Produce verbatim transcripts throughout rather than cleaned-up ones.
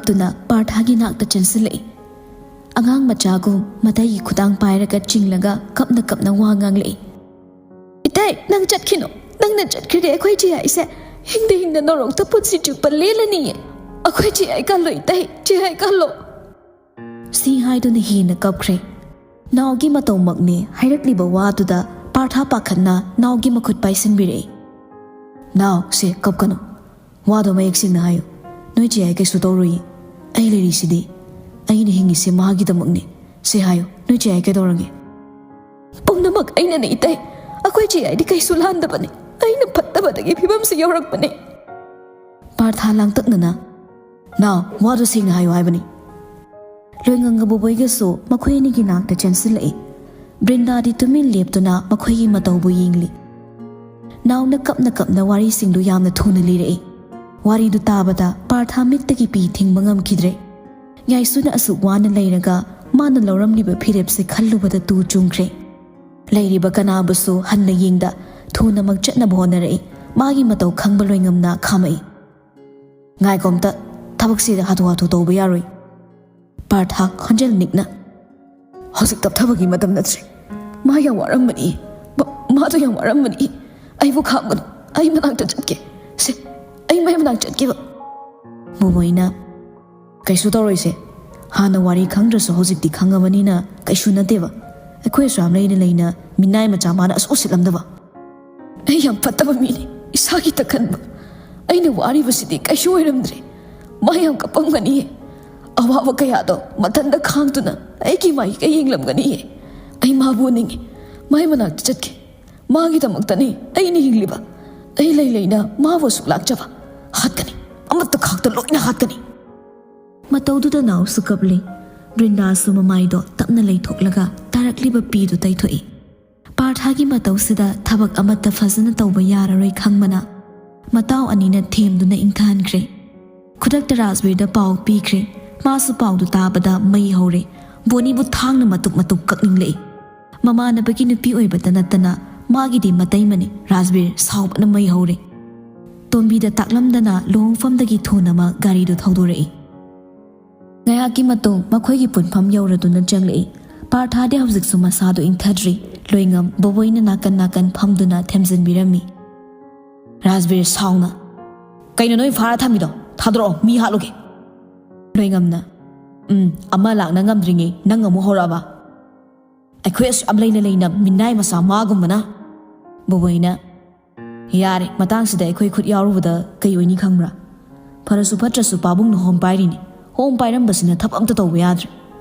ꯇꯨꯅ ꯄꯥꯔꯊꯥꯒꯤ ꯅꯥꯛꯇ ꯆꯦꯟꯁꯤꯜꯂꯛꯏ꯫ ꯑꯉꯥꯡ ꯃꯆꯥꯒꯨꯝ ꯃꯇꯩꯒꯤ ꯈꯨꯗꯥꯡ ꯄꯥꯏꯔꯒ ꯆꯤꯡꯂꯒ ꯀꯞꯅ ꯀꯞꯅ ꯋꯥ ꯉꯥꯡꯂꯛꯏ꯫ "ꯏꯇꯩ, ꯅꯪ ꯆꯠꯈꯤꯅꯨ꯫ ꯅꯪꯅ ꯆꯠꯈ꯭ꯔꯗꯤ ꯑꯩꯈꯣꯏ ꯆꯦ ꯑꯩꯁꯦ ꯍꯤꯡꯗ ꯍꯤꯡꯗ ꯅꯣꯔꯣꯛꯇ ꯄꯨꯟꯁꯤ ꯆꯨꯞꯄ ꯂꯦꯜꯂꯅꯤꯌꯦ꯫ ꯑꯩꯈꯣꯏ ꯆꯦ ꯑꯩ ꯀꯜꯂꯣ ꯏꯇꯩ, ꯆꯦ ꯑꯩ ꯀꯜꯂꯣ꯫" ꯁꯤ ꯍꯥꯏꯗꯨꯅ ꯍꯦꯟꯅ ꯀꯞꯈ꯭ꯔꯦ꯫ ꯅꯥꯎꯒꯤ ꯃꯇꯧꯃꯛꯅꯦ ꯍꯥꯏꯔꯛꯂꯤꯕ ꯋꯥꯗꯨꯗ ꯄꯥꯔꯊꯥ ꯄꯥꯈꯠꯅ ꯅꯥꯎꯒꯤ ꯃꯈꯨꯠ ꯄꯥꯏꯁꯤꯟꯕꯤꯔꯛꯏ꯫ "ꯅꯥꯎ, ꯁꯦ ꯀꯞꯀꯅꯨ꯫ ꯋꯥꯗꯣ ꯃꯌꯦꯛ ꯁꯦꯡꯅ ꯍꯥꯏꯌꯨ꯫ ꯅꯣꯏ ꯆꯦ ꯑꯩ ꯀꯩꯁꯨ ꯇꯧꯔꯣꯏꯌꯦ꯫ ꯑꯩ ꯂꯩꯔꯤꯁꯤꯗꯤ꯫ ꯑꯩꯅ ꯍꯤꯡꯉꯤꯁꯦ ꯃꯥꯒꯤꯗꯃꯛꯅꯦ꯫ ꯁꯦ ꯍꯥꯏꯌꯨ, ꯅꯣꯏ ꯆꯦ ꯑꯩ ꯀꯩꯗꯧꯔꯒꯦ?" "ꯄꯨꯝꯅꯃꯛ ꯑꯩꯅꯅꯦ ꯏꯇꯩ꯫ ꯑꯩꯈꯣꯏ ꯆꯦ ꯑꯩꯗꯤ ꯀꯩꯁꯨ ꯂꯥꯟꯗꯕꯅꯦ꯫ ꯑꯩꯅ ꯐꯠꯇꯕꯗꯒꯤ ꯐꯤꯕꯝꯁꯤ ꯌꯧꯔꯛꯄꯅꯦ꯫" ꯄꯥꯔꯊꯥ ꯂꯥꯡꯇꯛꯅꯅ, "ꯅꯥꯎ, ꯋꯥꯗꯣ ꯁꯦꯡꯅ ꯍꯥꯏꯌꯨ ꯍꯥꯏꯕꯅꯤ꯫" ꯂꯣꯏꯉꯪꯒ ꯕꯣꯕꯣꯏꯒꯁꯨ ꯃꯈꯣꯏ ꯑꯅꯤꯒꯤ ꯅꯥꯛꯇ ꯆꯦꯟꯁꯤꯜꯂꯛꯏ꯫ ꯕ꯭ꯔꯤꯟꯗꯥꯗꯤ ꯇꯨꯃꯤꯟ ꯂꯦꯞꯇꯨꯅ ꯃꯈꯣꯏꯒꯤ ꯃꯇꯧꯕꯨ ꯌꯦꯡꯂꯤ꯫ ꯅꯥꯎꯅ ꯀꯞꯅ ꯀꯞꯅ ꯋꯥꯔꯤꯁꯤꯡꯗꯨ ꯌꯥꯝꯅ ꯊꯨꯅ ꯂꯤꯔꯛꯏ꯫ ꯋꯥꯔꯤꯗꯨ ꯇꯥꯕꯗ ꯄꯥꯔꯊꯥ ꯃꯤꯠꯇꯒꯤ ꯄꯤ ꯊꯤꯡꯕ ꯉꯝꯈꯤꯗ꯭ꯔꯦ꯫ ꯌꯥꯏꯁꯨꯅ ꯑꯁꯨꯛ ꯋꯥꯅ ꯂꯩꯔꯒ ꯃꯥꯅ ꯂꯧꯔꯝꯂꯤꯕ ꯐꯤꯔꯦꯞꯁꯦ ꯈꯜꯂꯨꯕꯗ ꯇꯨ ꯆꯨꯡꯈ꯭ꯔꯦ꯫ ꯂꯩꯔꯤꯕ ꯀꯅꯥꯕꯨꯁꯨ ꯍꯟꯅ ꯌꯦꯡꯗ ꯊꯨꯅꯃꯛ ꯆꯠꯅꯕ ꯍꯣꯠꯅꯔꯛꯏ꯫ ꯃꯥꯒꯤ ꯃꯇꯧ ꯈꯪꯕ ꯂꯣꯏꯉꯝꯅ ꯈꯥꯝꯃꯛꯏ꯫ "ꯉꯥꯏꯈꯣ ꯑꯝꯇ, ꯊꯕꯛꯁꯤꯗ ꯍꯥꯊꯨ ꯍꯥꯊꯨ ꯇꯧꯕ ꯌꯥꯔꯣꯏ꯫" ꯄꯥꯔꯊ ꯈꯣꯟꯖꯦꯜ ꯅꯤꯛꯅ, "ꯍꯧꯖꯤꯛ ꯇꯞꯊꯕꯒꯤ ꯃꯇꯝ ꯅꯠꯇ꯭ꯔꯦ꯫ ꯃꯥ ꯌꯥꯝ ꯋꯥꯔꯝꯕꯅꯤ꯫ ꯃ-, ꯃꯥꯗꯣ ꯌꯥꯝ ꯋꯥꯔꯝꯕꯅꯤ꯫ ꯑꯩꯕꯨ ꯈꯥꯝꯒꯅꯨ꯫ ꯑꯩ ꯃꯅꯥꯛꯇ ꯆꯠꯀꯦ꯫ ꯁꯦ, ꯑꯩ ꯃꯥꯏ ꯃꯅꯥꯛ ꯆꯠꯀꯦꯕ꯫" ꯕꯣꯕꯣꯏꯅ, "ꯀꯩꯁꯨ ꯇꯧꯔꯣꯏꯁꯦ꯫ ꯍꯥꯟꯅ ꯋꯥꯔꯤ ꯈꯪꯗ꯭ꯔꯁꯨ ꯍꯧꯖꯤꯛꯇꯤ ꯈꯪꯉꯕꯅꯤꯅ ꯀꯩꯁꯨ ꯅꯠꯇꯦꯕ꯫ ꯑꯩꯈꯣꯏ ꯑꯁꯨꯌꯥꯝ ꯂꯩꯅ ꯂꯩꯅ ꯃꯤꯅꯥꯏ ꯃꯆꯥ ꯃꯥꯅ ꯑꯁꯨꯛ ꯎꯁꯤꯠꯂꯝꯗꯕ꯫" "ꯑꯩ ꯌꯥꯝ ꯐꯠꯇꯕ ꯃꯤꯅꯤ, ꯏꯁꯥꯒꯤꯇ ꯈꯟꯕ꯫ ꯑꯩꯅ ꯋꯥꯔꯤꯕꯁꯤꯗꯤ ꯀꯩꯁꯨ ꯑꯣꯏꯔꯝꯗ꯭ꯔꯦ꯫ ꯃꯥ ꯌꯥꯝ ꯀꯞꯄꯝꯒꯅꯤꯌꯦ꯫ ꯑꯋꯥꯕ ꯀꯌꯥꯗꯣ ꯃꯊꯟꯇ ꯈꯥꯡꯗꯨꯅ ꯑꯩꯒꯤ ꯃꯥꯏꯀꯩ ꯌꯦꯡꯂꯝꯒꯅꯤꯌꯦ꯫ ꯑꯩ ꯃꯥꯕꯨ ꯎꯅꯤꯡꯉꯤ꯫ ꯃꯥꯏ ꯃꯅꯥꯛꯇ ꯆꯠꯀꯦ꯫ ꯃꯥꯒꯤꯗꯃꯛꯇꯅꯤ ꯑꯩꯅ ꯍꯤꯡꯂꯤꯕ꯫ ꯑꯩ ꯂꯩ ꯂꯩꯅ ꯃꯥꯕꯨ ꯑꯁꯨꯛ ꯂꯥꯛꯆꯕ꯫ ꯍꯥꯠꯀꯅꯤ꯫ ꯑꯃꯠꯇ ꯈꯥꯛꯇ ꯂꯣꯏꯅ ꯍꯥꯠꯀꯅꯤ꯫" ꯃꯇꯧꯗꯨꯗ ꯅꯥꯎꯁꯨ ꯀꯞꯂꯤ꯫ ꯕ꯭ꯔꯤꯟꯗꯥꯁꯨ ꯃꯃꯥꯏꯗꯣ ꯇꯞꯅ ꯂꯩꯊꯣꯛꯂꯒ ꯇꯥꯔꯛꯂꯤꯕ ꯄꯤꯗꯨ ꯇꯩꯊꯣꯛꯏ꯫ ꯄꯥꯔꯊꯥꯒꯤ ꯃꯇꯧꯁꯤꯗ ꯊꯕꯛ ꯑꯃꯠꯇ ꯐꯖꯅ ꯇꯧꯕ ꯌꯥꯔꯔꯣꯏ ꯈꯪꯕꯅ ꯃꯇꯥꯎ ꯑꯅꯤꯅ ꯊꯦꯝꯗꯨꯅ ꯏꯪꯊꯍꯟꯈ꯭ꯔꯦ꯫ ꯈꯨꯗꯛꯇ ꯔꯥꯖꯕꯤꯔꯗ ꯄꯥꯎ ꯄꯤꯈ꯭ꯔꯦ꯫ ꯃꯥꯁꯨ ꯄꯥꯎꯗꯨ ꯇꯥꯕꯗ ꯃꯩ ꯍꯧꯔꯦ꯫ ꯕꯣꯅꯤꯕꯨ ꯊꯥꯡꯅ ꯃꯇꯨꯞ ꯃꯇꯨꯞ ꯀꯛꯅꯤꯡꯂꯛꯏ꯫ ꯃꯃꯥꯟꯅꯕꯒꯤ ꯅꯨꯄꯤ ꯑꯣꯏꯕꯇ ꯅꯠꯇꯅ ꯃꯥꯒꯤꯗꯤ ꯃꯇꯩꯃꯅꯤ꯫ ꯔꯥꯖꯕꯤꯔ ꯁꯥꯎꯕꯅ ꯃꯩ ꯍꯧꯔꯦ꯫ ꯇꯣꯝꯕꯤꯗ ꯇꯥꯛꯂꯝꯗꯅ ꯂꯨꯍꯣꯡꯐꯝꯗꯒꯤ ꯊꯨꯅꯃꯛ ꯒꯥꯔꯤꯗꯨ ꯊꯧꯗꯣꯔꯛꯏ꯫ ꯉꯥꯏꯍꯥꯛꯀꯤ ꯃꯇꯨꯡ ꯃꯈꯣꯏꯒꯤ ꯄꯨꯟꯐꯝ ꯌꯧꯔꯗꯨꯅ ꯆꯪꯂꯛꯏ꯫ ꯄꯥꯔꯊꯥꯗꯤ ꯍꯧꯖꯤꯛꯁꯨ ꯃꯁꯥꯗꯨ ꯏꯪꯊꯗ꯭ꯔꯤ꯫ ꯂꯣꯏꯉꯝ ꯕꯣꯕꯣꯏꯅ ꯅꯥꯀꯟ ꯅꯥꯀꯟ ꯐꯝꯗꯨꯅ ꯊꯦꯝꯖꯤꯟꯕꯤꯔꯝꯃꯤ꯫ ꯔꯥꯖꯕꯤꯔ ꯁꯥꯎꯅ, "ꯀꯩꯅꯣ ꯅꯣꯏ ꯐꯥꯔ ꯊꯝꯃꯤꯗꯣ? ꯊꯥꯗꯣꯔꯛꯑꯣ, ꯃꯤ ꯍꯥꯠꯂꯨꯒꯦ!" ꯂꯣꯏꯉꯝꯅ, "ꯎꯝ, ꯑꯃ ꯂꯥꯛꯅ ꯉꯝꯗ꯭ꯔꯤꯉꯩ ꯅꯪ ꯑꯃꯨꯛ ꯍꯧꯔꯛꯑꯕ? ꯑꯩꯈꯣꯏ ꯑꯁꯨꯛ ꯌꯥꯝ ꯂꯩꯅ ꯂꯩꯅ ꯃꯤꯅꯥꯏ ꯃꯆꯥ ꯃꯥꯒꯨꯝꯕꯅ?" ꯕꯣꯕꯣꯏꯅ, "ꯌꯥꯔꯦ, ꯃꯇꯥꯡꯁꯤꯗ ꯑꯩꯈꯣꯏ ꯈꯨꯠ ꯌꯥꯎꯔꯨꯕꯗ ꯀꯩ ꯑꯣꯏꯅꯤ ꯈꯪꯕ꯭ꯔꯥ? ꯐꯔꯁꯨ ꯐꯠꯇ꯭ꯔꯁꯨ ꯄꯥꯕꯨꯡꯅ ꯍꯣꯝ ꯄꯥꯏꯔꯤꯅꯤ꯫ ꯍꯣꯝ ꯄꯥꯏꯔꯝꯕꯁꯤꯅ ꯊꯕꯛ ꯑꯝꯇ ꯇꯧꯕ ꯌꯥꯗ꯭ꯔꯦ꯫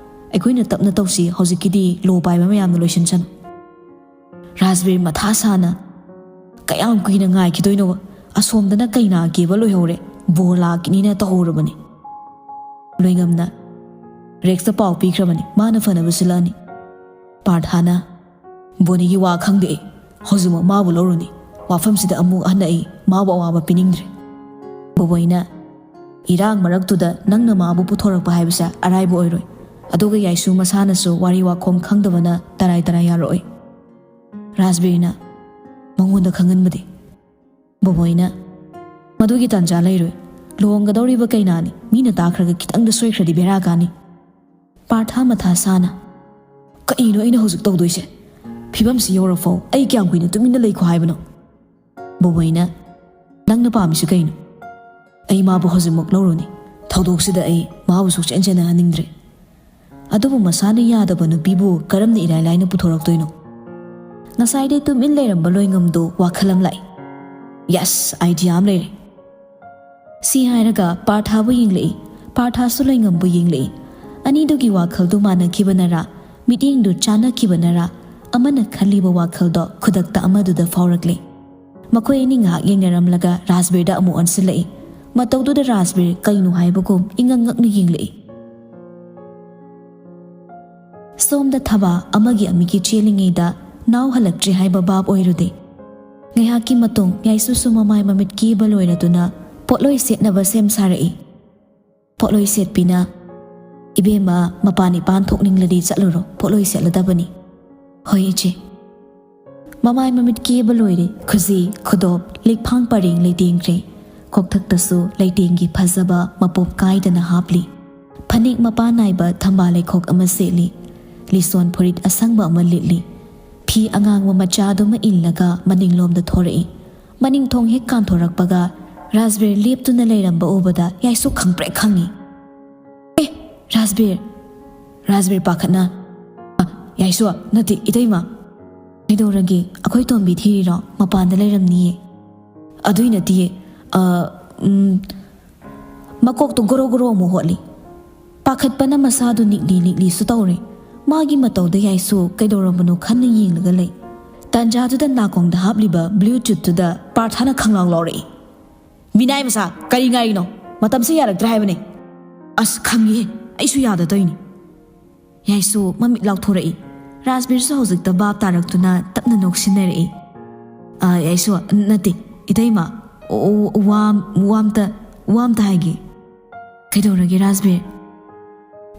ꯑꯩꯈꯣꯏꯅ ꯇꯞꯅ ꯇꯧꯁꯤ, ꯍꯧꯖꯤꯛꯀꯤꯗꯤ ꯂꯣ ꯄꯥꯏꯕ ꯃꯌꯥꯝꯅ ꯂꯣꯏꯁꯤꯟꯁꯅꯨ꯫" ꯔꯥꯖꯕꯤꯔ ꯃꯊꯥ ꯁꯥꯅ, "ꯀꯌꯥꯝ ꯀꯨꯏꯅ ꯉꯥꯏꯈꯤꯗꯣꯏꯅꯣꯕ? ꯑꯁꯣꯝꯗꯅ ꯀꯩꯅꯥ ꯀꯦꯕ ꯂꯣꯏꯍꯧꯔꯦ, ꯕꯣꯔ ꯂꯥꯛꯀꯅꯤꯅ ꯇꯧꯍꯧꯔꯕꯅꯤ꯫" ꯂꯣꯏꯉꯝꯅ, "ꯔꯦꯛꯁꯇ ꯄꯥꯎ ꯄꯤꯈ꯭ꯔꯕꯅꯤ, ꯃꯥꯅ ꯐꯅꯕ ꯁꯤꯜꯂꯛꯑꯅꯤ꯫" ꯄꯥꯔꯊꯥꯅ, "ꯕꯣꯅꯤꯒꯤ ꯋꯥ ꯈꯪꯗꯦ ꯑꯩ꯫ ꯍꯧꯖꯤꯛꯃꯛ ꯃꯥꯕꯨ ꯂꯧꯔꯨꯅꯤ꯫ ꯋꯥꯐꯝꯁꯤꯗ ꯑꯃꯨꯛ ꯍꯟꯅ ꯑꯩ ꯃꯥꯕꯨ ꯑꯋꯥꯕ ꯄꯤꯅꯤꯡꯗ꯭ꯔꯦ꯫" ꯕꯣꯕꯣꯏꯅ, "ꯏꯔꯥꯡ ꯃꯔꯛꯇꯨꯗ ꯅꯪꯅ ꯃꯥꯕꯨ ꯄꯨꯊꯣꯔꯛꯄ ꯍꯥꯏꯕꯁꯦ ꯑꯔꯥꯏꯕ ꯑꯣꯏꯔꯣꯏ꯫ ꯑꯗꯨꯒ ꯌꯥꯏꯁꯨ ꯃꯁꯥꯅꯁꯨ ꯋꯥꯔꯤ ꯋꯥꯈꯣꯡ ꯈꯪꯗꯕꯅ ꯇꯔꯥꯏ ꯇꯔꯥꯏ ꯌꯥꯔꯛꯑꯣꯏ꯫" ꯔꯥꯖꯕꯤꯔꯅ, "ꯃꯉꯣꯟꯗ ꯈꯪꯍꯟꯕꯗꯤ?" ꯕꯣꯕꯣꯏꯅ, "ꯃꯗꯨꯒꯤ ꯇꯥꯟꯖꯥ ꯂꯩꯔꯣꯏ꯫ ꯂꯨꯍꯣꯡꯒꯗꯧꯔꯤꯕ ꯀꯩꯅꯥꯅꯤ, ꯃꯤꯅ ꯇꯥꯈ꯭ꯔꯒ ꯈꯤꯇꯪꯗ ꯁꯣꯏꯈ꯭ꯔꯗꯤ ꯕꯦꯔꯥ ꯀꯥꯅꯤ꯫" ꯄꯥꯔꯊ ꯃꯊꯥ ꯁꯥꯅ, "ꯀꯩꯅꯣ ꯑꯩꯅ ꯍꯧꯖꯤꯛ ꯇꯧꯗꯣꯏꯁꯦ? ꯐꯤꯕꯝꯁꯤ ꯌꯧꯔꯐꯥꯎ ꯑꯩ ꯀꯌꯥꯝ ꯀꯨꯏꯅ ꯇꯨꯃꯤꯟꯅ ꯂꯩꯈꯣ ꯍꯥꯏꯕꯅꯣ?" ꯕꯣꯕꯣꯏꯅ, "ꯅꯪꯅ ꯄꯥꯝꯃꯤꯁꯤ ꯀꯩꯅꯣ? ꯑꯩ ꯃꯥꯕꯨ ꯍꯧꯖꯤꯛꯃꯛ ꯂꯧꯔꯨꯅꯤ꯫ ꯊꯧꯗꯣꯛꯁꯤꯗ ꯑꯩ ꯃꯥꯕꯨ ꯁꯨꯛꯆꯦꯟ ꯆꯦꯟꯅꯍꯟꯅꯤꯡꯗ꯭ꯔꯦ꯫ ꯑꯗꯨꯕꯨ ꯃꯁꯥꯅ ꯌꯥꯗꯕ ꯅꯨꯄꯤꯕꯨ ꯀꯔꯝꯅ ꯏꯔꯥꯏ ꯂꯥꯏꯅ ꯄꯨꯊꯣꯔꯛꯇꯣꯏꯅꯣ?" ꯉꯁꯥꯏꯗꯩ ꯇꯨꯃꯤꯟ ꯂꯩꯔꯝꯕ ꯂꯣꯏꯉꯝꯗꯣ ꯋꯥꯈꯜ ꯑꯃ ꯂꯥꯛꯏ꯫ "ꯌꯦꯁ, ꯑꯥꯏꯗꯤꯌꯥ ꯑꯃ ꯂꯩꯔꯦ꯫" ꯁꯤ ꯍꯥꯏꯔꯒ ꯄꯥꯔꯊꯥꯕꯨ ꯌꯦꯡꯂꯛꯏ, ꯄꯥꯔꯊꯥꯁꯨ ꯂꯣꯏꯉꯝꯕꯨ ꯌꯦꯡꯂꯛꯏ꯫ ꯑꯅꯤꯗꯨꯒꯤ ꯋꯥꯈꯜꯗꯨ ꯃꯥꯟꯅꯈꯤꯕꯅꯔꯥ, ꯃꯤꯠꯌꯦꯡꯗꯨ ꯆꯥꯟꯅꯈꯤꯕꯅꯔꯥ, ꯑꯃꯅ ꯈꯜꯂꯤꯕ ꯋꯥꯈꯜꯗꯣ ꯈꯨꯗꯛꯇ ꯑꯃꯗꯨꯗ ꯐꯥꯎꯔꯛꯂꯦ꯫ ꯃꯈꯣꯏ ꯑꯅꯤ ꯉꯥꯏꯍꯥꯛ ꯌꯦꯡꯅꯔꯝꯂꯒ ꯔꯥꯖꯕꯤꯔꯗ ꯑꯃꯨꯛ ꯑꯣꯟꯁꯤꯜꯂꯛꯏ꯫ ꯃꯇꯧꯗꯨꯗ ꯔꯥꯖꯕꯤꯔ ꯀꯩꯅꯣ ꯍꯥꯏꯕꯒꯨꯝ ꯏꯉꯛ ꯉꯛꯅ ꯌꯦꯡꯂꯛꯏ꯫ ꯁꯣꯝꯗ ꯊꯕꯥ ꯑꯃꯒꯤ ꯑꯃꯒꯤ ꯆꯦꯜꯂꯤꯉꯩꯗ ꯅꯥꯎ ꯍꯜꯂꯛꯇ꯭ꯔꯤ ꯍꯥꯏꯕ ꯚꯥꯞ ꯑꯣꯏꯔꯨꯗꯦ꯫ ꯉꯥꯏꯍꯥꯛꯀꯤ ꯃꯇꯨꯡ ꯌꯥꯏꯁꯨꯁꯨ ꯃꯃꯥꯏ ꯃꯃꯤꯠ ꯀꯦꯕ ꯂꯣꯏꯔꯗꯨꯅ ꯄꯣꯠꯂꯣꯏ ꯁꯦꯠꯅꯕ ꯁꯦꯝ ꯁꯥꯔꯛꯏ꯫ ꯄꯣꯠꯂꯣꯏ ꯁꯦꯠꯄꯤꯅ, "ꯏꯕꯦꯝꯃ, ꯃꯄꯥꯟ ꯏꯄꯥꯟ ꯊꯣꯛꯅꯤꯡꯂꯗꯤ ꯆꯠꯂꯨꯔꯣ, ꯄꯣꯠꯂꯣꯏ ꯁꯦꯠꯂꯗꯕꯅꯤ꯫" "ꯍꯣꯏ ꯏꯆꯦ꯫" ꯃꯃꯥꯏ ꯃꯃꯤꯠ ꯀꯦꯕ ꯂꯣꯏꯔꯦ, ꯈꯨꯖꯤ, ꯈꯨꯗꯣꯞ, ꯂꯤꯛꯐꯥꯡ ꯄꯔꯦꯡ ꯂꯩꯇꯦꯡꯈ꯭ꯔꯦ꯫ ꯀꯣꯛꯊꯛꯇꯁꯨ ꯂꯩꯇꯦꯡꯒꯤ ꯐꯖꯕ ꯃꯄꯣꯞ ꯀꯥꯏꯗꯅ ꯍꯥꯞꯂꯤ꯫ ꯐꯅꯦꯛ ꯃꯄꯥꯟ ꯅꯥꯏꯕ ꯊꯝꯕꯥꯜ ꯂꯩꯈꯣꯛ ꯑꯃ ꯁꯦꯠꯂꯤ꯫ ꯂꯤꯁꯣꯟ ꯐꯨꯔꯤꯠ ꯑꯁꯪꯕ ꯑꯃ ꯂꯤꯠꯂꯤ꯫ ꯐꯤ ꯑꯉꯥꯡꯕ ꯃꯆꯥꯗꯨꯃ ꯏꯜꯂꯒ ꯃꯅꯤꯡꯂꯣꯝꯗ ꯊꯣꯔꯛꯏ꯫ ꯃꯅꯤꯡ ꯊꯣꯡ ꯍꯦꯛ ꯀꯥꯟꯊꯣꯔꯛꯄꯒ ꯔꯥꯖꯕꯤꯔ ꯂꯦꯞꯇꯨꯅ ꯂꯩꯔꯝꯕ ꯎꯕꯗ ꯌꯥꯏꯁꯨ ꯈꯪꯄ꯭ꯔꯦꯛ ꯈꯪꯉꯤ꯫ "ꯑꯦ, ꯔꯥꯖꯕꯤꯔ!" ꯔꯥꯖꯕꯤꯔ ꯄꯥꯈꯠꯅ, "ꯑ, ꯌꯥꯏꯁꯨ, ꯅꯠꯇꯦ, ꯏꯇꯩꯃ꯫ ꯀꯩꯗꯧꯔꯒꯦ? ꯑꯩꯈꯣꯏ ꯇꯣꯝꯕꯤ ꯊꯤꯔꯤꯔꯣ? ꯃꯄꯥꯟꯗ ꯂꯩꯔꯝꯅꯤꯌꯦ꯫" "ꯑꯗꯨꯏ ꯅꯠꯇꯤꯌꯦ꯫ ꯑ, ꯎꯝ," ꯃꯀꯣꯛꯇꯣ ꯒꯣꯔꯣ ꯒꯣꯔꯣ ꯑꯃꯨꯛ ꯍꯣꯠꯂꯤ꯫ ꯄꯥꯈꯠꯄꯅ ꯃꯁꯥꯗꯨ ꯅꯤꯛꯂꯤ ꯅꯤꯛꯂꯤꯁꯨ ꯇꯧꯔꯦ꯫ ꯃꯥꯒꯤ ꯃꯇꯧꯗ ꯌꯥꯏꯁꯨ ꯀꯩꯗꯧꯔꯕꯅꯣ ꯈꯟꯅ ꯌꯦꯡꯂꯒ ꯂꯩ꯫ ꯇꯥꯟꯖꯥꯗꯨꯗ ꯅꯥꯀꯣꯡꯗ ꯍꯥꯞꯂꯤꯕ Bluetooth-ꯇꯨꯗ ꯄꯥꯔꯊꯥꯅ ꯈꯪꯂꯥꯎ ꯂꯥꯎꯔꯛꯏ꯫ "ꯃꯤꯅꯥꯏ ꯃꯆꯥ, ꯀꯔꯤ ꯉꯥꯏꯔꯤꯅꯣ? ꯃꯇꯝꯁꯦ ꯌꯥꯔꯛꯇ꯭ꯔꯦ ꯍꯥꯏꯕꯅꯦ꯫" "ꯑꯁ, ꯈꯪꯉꯤꯍꯦ, ꯑꯩꯁꯨ ꯌꯥꯗ ꯇꯧꯏꯅꯤ꯫" ꯌꯥꯏꯁꯨ ꯃꯃꯤꯠ ꯂꯥꯎꯊꯣꯔꯛꯏ꯫ ꯔꯥꯖꯕꯤꯔꯁꯨ ꯍꯧꯖꯤꯛꯇ ꯚꯥꯞ ꯇꯥꯔꯛꯇꯨꯅ ꯇꯞꯅ ꯅꯣꯛꯁꯤꯟꯅꯔꯛꯏ꯫ "ꯑ, ꯌꯥꯏꯁꯨ, ꯅꯠꯇꯦ, ꯏꯇꯩꯃ, ꯑꯣ, ꯋꯥ, ꯋꯥ ꯑꯝꯇ, ꯋꯥ ꯑꯝꯇ ꯍꯥꯏꯒꯦ꯫" "ꯀꯩꯗꯧꯔꯒꯦ ꯔꯥꯖꯕꯤꯔ?"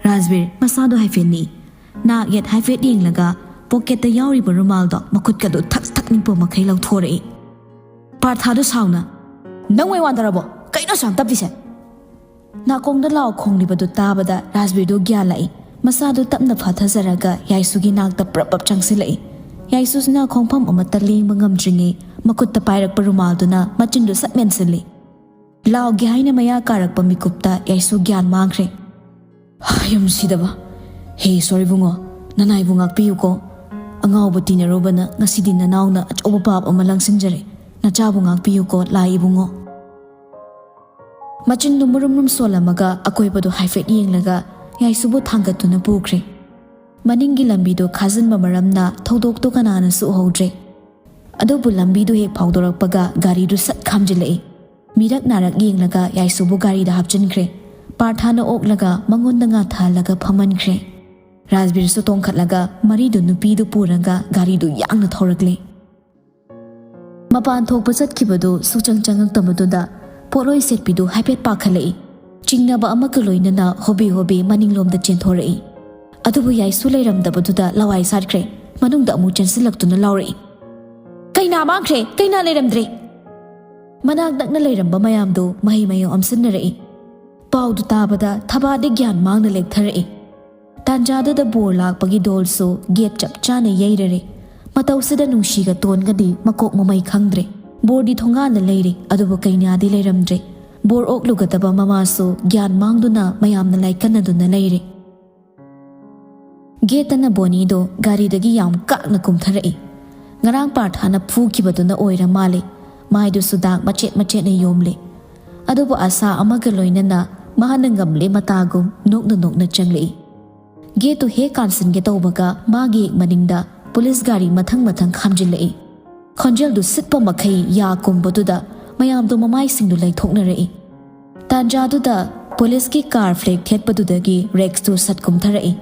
ꯔꯥꯖꯕꯤꯔ ꯃꯁꯥꯗꯣ ꯍꯥꯏꯐꯦꯠ ꯅꯤꯛꯏ꯫ ꯅꯥꯛ ꯌꯦꯠ ꯍꯥꯏꯐꯦꯠ ꯌꯦꯡꯂꯒ ꯄꯣꯀꯦꯠꯇ ꯌꯥꯎꯔꯤꯕ ꯔꯨꯃꯥꯜꯗꯣ ꯃꯈꯨꯠꯀꯗꯨ ꯊꯛ ꯊꯛ ꯅꯤꯛꯄ ꯃꯈꯩ ꯂꯧꯊꯣꯔꯛꯏ꯫ ꯄꯥꯔꯊꯥꯗꯣ ꯁꯥꯎꯅ, "ꯅꯪ ꯑꯣꯏ ꯋꯥꯟꯗꯔꯕꯣ? ꯀꯩꯅꯣ ꯑꯁꯨꯛ ꯌꯥꯝ ꯇꯞꯄꯤꯁꯦ?" ꯅꯥꯀꯣꯡꯗ ꯂꯥꯎ ꯈꯣꯡꯂꯤꯕꯗꯨ ꯇꯥꯕꯗ ꯔꯥꯖꯕꯤꯔꯗꯨ ꯒ꯭ꯌꯥꯟ ꯂꯥꯛꯏ꯫ ꯃꯁꯥꯗꯨ ꯇꯞꯅ ꯐꯥꯊꯖꯔꯒ ꯌꯥꯏꯁꯨꯒꯤ ꯅꯥꯛꯇ ꯄ꯭ꯔꯞ ꯄ꯭ꯔꯞ ꯆꯪꯁꯤꯜꯂꯛꯏ꯫ ꯌꯥꯏꯁꯨꯁꯤꯅ ꯈꯣꯡꯐꯝ ꯑꯃꯠꯇ ꯂꯦꯡꯕ ꯉꯝꯗ꯭ꯔꯤꯉꯩ ꯃꯈꯨꯠꯇ ꯄꯥꯏꯔꯛꯄ ꯔꯨꯃꯥꯜꯗꯨꯅ ꯃꯆꯤꯟꯗꯨ ꯁꯠ ꯃꯦꯟꯁꯤꯜꯂꯤ꯫ ꯂꯥꯎꯒꯦ ꯍꯥꯏꯅ ꯃꯌꯥ ꯀꯥꯔꯛꯄ ꯃꯤꯀꯨꯞꯇ ꯌꯥꯏꯁꯨ ꯒ꯭ꯌꯥꯟ ꯃꯥꯡꯈ꯭ꯔꯦ꯫ "ꯌꯥꯝ ꯁꯤꯗꯕ꯫ ꯍꯦ ꯏꯁꯣꯔ ꯏꯕꯨꯡꯉꯣ, ꯅꯅꯥꯏꯕꯨ ꯉꯥꯛꯄꯤꯌꯨꯀꯣ꯫ ꯑꯉꯥꯎꯕ ꯇꯤꯟꯅꯔꯨꯕꯅ ꯉꯁꯤꯗꯤ ꯅꯅꯥꯎꯅ ꯑꯆꯧꯕ ꯄꯥꯞ ꯑꯃ ꯂꯪꯁꯤꯟꯖꯔꯦ꯫ ꯅꯆꯥꯕꯨ ꯉꯥꯛꯄꯤꯌꯨꯀꯣ, ꯂꯥꯏ ꯏꯕꯨꯡꯉꯣ꯫" ꯃꯆꯤꯟꯗꯨ ꯃꯨꯔꯨꯝ ꯃꯨꯔꯨꯝ ꯁꯣꯜꯂꯝꯃꯒ ꯑꯀꯣꯏꯕꯗꯨ ꯍꯥꯏꯐꯦꯠ ꯌꯦꯡꯂꯒ ꯌꯥꯏꯁꯨꯕꯨ ꯊꯥꯡꯒꯠꯇꯨꯅ ꯄꯨꯈ꯭ꯔꯦ꯫ ꯃꯅꯤꯡꯒꯤ ꯂꯝꯕꯤꯗꯨ ꯈꯥꯖꯤꯟꯕ ꯃꯔꯝꯅ ꯊꯧꯗꯣꯛꯇꯨ ꯀꯅꯥꯅꯁꯨ ꯎꯍꯧꯗ꯭ꯔꯦ꯫ ꯑꯗꯨꯕꯨ ꯂꯝꯕꯤꯗꯨ ꯍꯦꯛ ꯐꯥꯎꯗꯣꯔꯛꯄꯒ ꯒꯥꯔꯤꯗꯨ ꯁꯠ ꯈꯥꯝꯖꯤꯜꯂꯛꯏ꯫ ꯃꯤꯔꯛ ꯅꯥꯔꯛ ꯌꯦꯡꯂꯒ ꯌꯥꯏꯁꯨꯕꯨ ꯒꯥꯔꯤꯗ ꯍꯥꯞꯆꯤꯟꯈ꯭ꯔꯦ꯫ ꯄꯥꯔꯊꯥꯅ ꯑꯣꯛꯂꯒ ꯃꯉꯣꯟꯗ ꯉꯥꯊꯍꯜꯂꯒ ꯐꯝꯍꯟꯈ꯭ꯔꯦ꯫ ꯔꯥꯖꯕꯤꯔꯁꯨ ꯇꯣꯡꯈꯠꯂꯒ ꯃꯔꯤꯗꯨ ꯅꯨꯄꯤꯗꯨ ꯄꯨꯔꯒ ꯒꯥꯔꯤꯗꯨ ꯌꯥꯡꯅ ꯊꯧꯔꯛꯂꯦ꯫ ꯃꯄꯥꯟ ꯊꯣꯛꯄ ꯆꯠꯈꯤꯕꯗꯨ ꯁꯨꯛꯆꯪ ꯆꯪꯉꯛꯇꯕꯗꯨꯗ ꯄꯣꯠꯂꯣꯏ ꯁꯦꯠꯄꯤꯗꯨ ꯍꯥꯏꯐꯦꯠ ꯄꯥꯈꯠꯂꯛꯏ꯫ ꯆꯤꯡꯅꯕ ꯑꯃꯒ ꯂꯣꯏꯅꯅ ꯍꯣꯕꯦ ꯍꯣꯕꯦ ꯃꯅꯤꯡꯂꯣꯝꯗ ꯆꯦꯟꯊꯣꯔꯛꯏ꯫ ꯑꯗꯨꯕꯨ ꯌꯥꯏꯁꯨ ꯂꯩꯔꯝꯗꯕꯗꯨꯗ ꯂꯋꯥꯏ ꯁꯥꯠꯈ꯭ꯔꯦ꯫ ꯃꯅꯨꯡꯗ ꯑꯃꯨꯛ ꯆꯦꯟꯁꯤꯜꯂꯛꯇꯨꯅ ꯂꯥꯎꯔꯛꯏ, "ꯀꯩꯅꯥ ꯃꯥꯡꯈ꯭ꯔꯦ! ꯀꯩꯅꯥ ꯂꯩꯔꯝꯗ꯭ꯔꯦ!" ꯃꯅꯥꯛ ꯅꯛꯅ ꯂꯩꯔꯝꯕ ꯃꯌꯥꯝꯗꯨ ꯃꯍꯩ ꯃꯍꯩ ꯑꯣꯝꯁꯤꯟꯅꯔꯛꯏ꯫ ꯄꯥꯎꯗꯨ ꯇꯥꯕꯗ ꯊꯕꯥꯗꯤ ꯒ꯭ꯌꯥꯟ ꯃꯥꯡꯅ ꯂꯦꯛꯊꯔꯛꯏ꯫ ꯇꯥꯟꯖꯥꯗꯨꯗ ꯕꯣꯔ ꯂꯥꯛꯄꯒꯤ ꯗꯣꯜꯁꯨ ꯒꯦꯠ ꯆꯞ ꯆꯥꯅ ꯌꯩꯔꯔꯦ꯫ ꯃꯇꯧꯁꯤꯗ ꯅꯨꯡꯁꯤꯒ ꯇꯣꯟꯒꯗꯤ ꯃꯀꯣꯛ ꯃꯃꯩ ꯈꯪꯗ꯭ꯔꯦ꯫ ꯕꯣꯔꯗꯤ ꯊꯣꯡꯒꯥꯟꯗ ꯂꯩꯔꯤ, ꯑꯗꯨꯕꯨ ꯀꯩꯅꯥꯗꯤ ꯂꯩꯔꯝꯗ꯭ꯔꯦ꯫ ꯕꯣꯔ ꯑꯣꯛꯂꯨꯒꯗꯕ ꯃꯃꯥꯁꯨ ꯒ꯭ꯌꯥꯟ ꯃꯥꯡꯗꯨꯅ ꯃꯌꯥꯝꯅ ꯂꯥꯏꯀꯠꯅꯗꯨꯅ ꯂꯩꯔꯤ꯫ ꯒꯦꯠꯇꯅ ꯕꯣꯅꯤꯗꯣ ꯒꯥꯔꯤꯗꯒꯤ ꯌꯥꯝ ꯀꯥꯛꯅ ꯀꯨꯝꯊꯔꯛꯏ꯫ ꯉꯔꯥꯡ ꯄꯥꯔꯊꯥꯅ ꯐꯨꯈꯤꯕꯗꯨꯅ ꯑꯣꯏꯔ ꯃꯥꯜꯂꯦ꯫ ꯃꯥꯏꯗꯨꯁꯨ ꯗꯥꯛ ꯃꯆꯦꯠ ꯃꯆꯦꯠꯅ ꯌꯣꯝꯂꯦ꯫ ꯑꯗꯨꯕꯨ ꯑꯁꯥ ꯑꯃꯒ ꯂꯣꯏꯅꯅ ꯃꯍꯥꯛꯅ ꯉꯝꯂꯦ ꯃꯇꯥꯒꯨꯝ ꯅꯣꯛꯅ ꯅꯣꯛꯅ ꯆꯪꯂꯛꯏ꯫ ꯒꯦꯠꯇꯨ ꯍꯦꯛ ꯀꯥꯟꯁꯤꯟꯒꯦ ꯇꯧꯕꯒ ꯃꯥꯒꯤ ꯍꯦꯛ ꯃꯅꯤꯡꯗ ꯄꯨꯂꯤꯁ ꯒꯥꯔꯤ ꯃꯊꯪ ꯃꯊꯪ ꯈꯥꯝꯖꯤꯜꯂꯛꯏ꯫ ꯈꯣꯟꯖꯦꯜꯗꯨ ꯁꯤꯠꯄ ꯃꯈꯩ ꯌꯥ ꯀꯨꯝꯕꯗꯨꯗ ꯃꯌꯥꯝꯗꯨ ꯃꯃꯥꯏꯁꯤꯡꯗꯨ ꯂꯩꯊꯣꯛꯅꯔꯛꯏ꯫ ꯇꯥꯟꯖꯥꯗꯨꯗ ꯄꯨꯂꯤꯁꯀꯤ ꯀꯥꯔ ꯐ꯭ꯂꯦꯛ ꯊꯦꯠꯄꯗꯨꯗꯒꯤ ꯔꯦꯛꯁꯇꯨ ꯁꯠ ꯀꯨꯝꯊꯔꯛꯏ꯫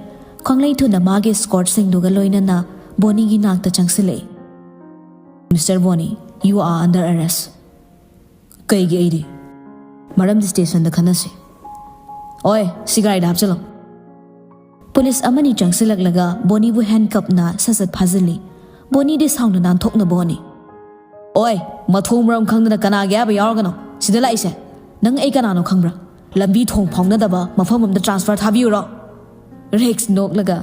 ꯈ꯭ꯋꯥꯡꯂꯩ ꯊꯨꯅ ꯃꯥꯒꯤ ꯁ꯭ꯀꯣꯔꯠꯁꯤꯡꯗꯨꯒ ꯂꯣꯏꯅꯅ ꯕꯣꯅꯤꯒꯤ ꯅꯥꯛꯇ ꯆꯪꯁꯤꯜꯂꯛꯏ꯫ "Mister Bonnie, you are under arrest." "ꯀꯩꯒꯤ ꯑꯩꯗꯤ?" "ꯃꯔꯝꯗꯤ ꯁ꯭ꯇꯦꯁꯟꯗ ꯈꯟꯅꯁꯤ꯫ ꯑꯣꯏ, ꯁꯤ ꯒꯥꯔꯤꯗ ꯍꯥꯞꯆꯤꯜꯂꯣ꯫" ꯄꯨꯂꯤꯁ ꯑꯃꯅꯤ ꯆꯪꯁꯤꯜꯂꯛꯂꯒ ꯕꯣꯅꯤꯕꯨ ꯍꯦꯟꯀꯞꯅ ꯁꯠ ꯁꯠ ꯐꯥꯖꯤꯜꯂꯤ꯫ ꯕꯣꯅꯤꯗꯤ ꯁꯥꯎꯅ ꯅꯥꯟꯊꯣꯛꯅꯕ ꯍꯣꯠꯅꯩ꯫ "ꯑꯣꯏ, ꯃꯊꯣꯡ ꯃꯔꯝ ꯈꯪꯗꯅ ꯀꯅꯥꯒꯤ ꯍꯥꯏꯕ ꯌꯥꯎꯔꯒꯅꯣ ꯁꯤꯗ ꯂꯥꯛꯏꯁꯦ? ꯅꯪ ꯑꯩ ꯀꯅꯥꯅꯣ ꯈꯪꯕ꯭ꯔꯥ? ꯂꯝꯕꯤ ꯊꯣꯡ ꯐꯥꯎꯅꯗꯕ ꯃꯐꯝ ꯑꯃꯗ ꯇ꯭ꯔꯥꯟꯁꯐꯔ ꯊꯥꯕꯤꯌꯨꯔꯣ?" ꯔꯦꯛꯁ ꯅꯣꯛꯂꯒ,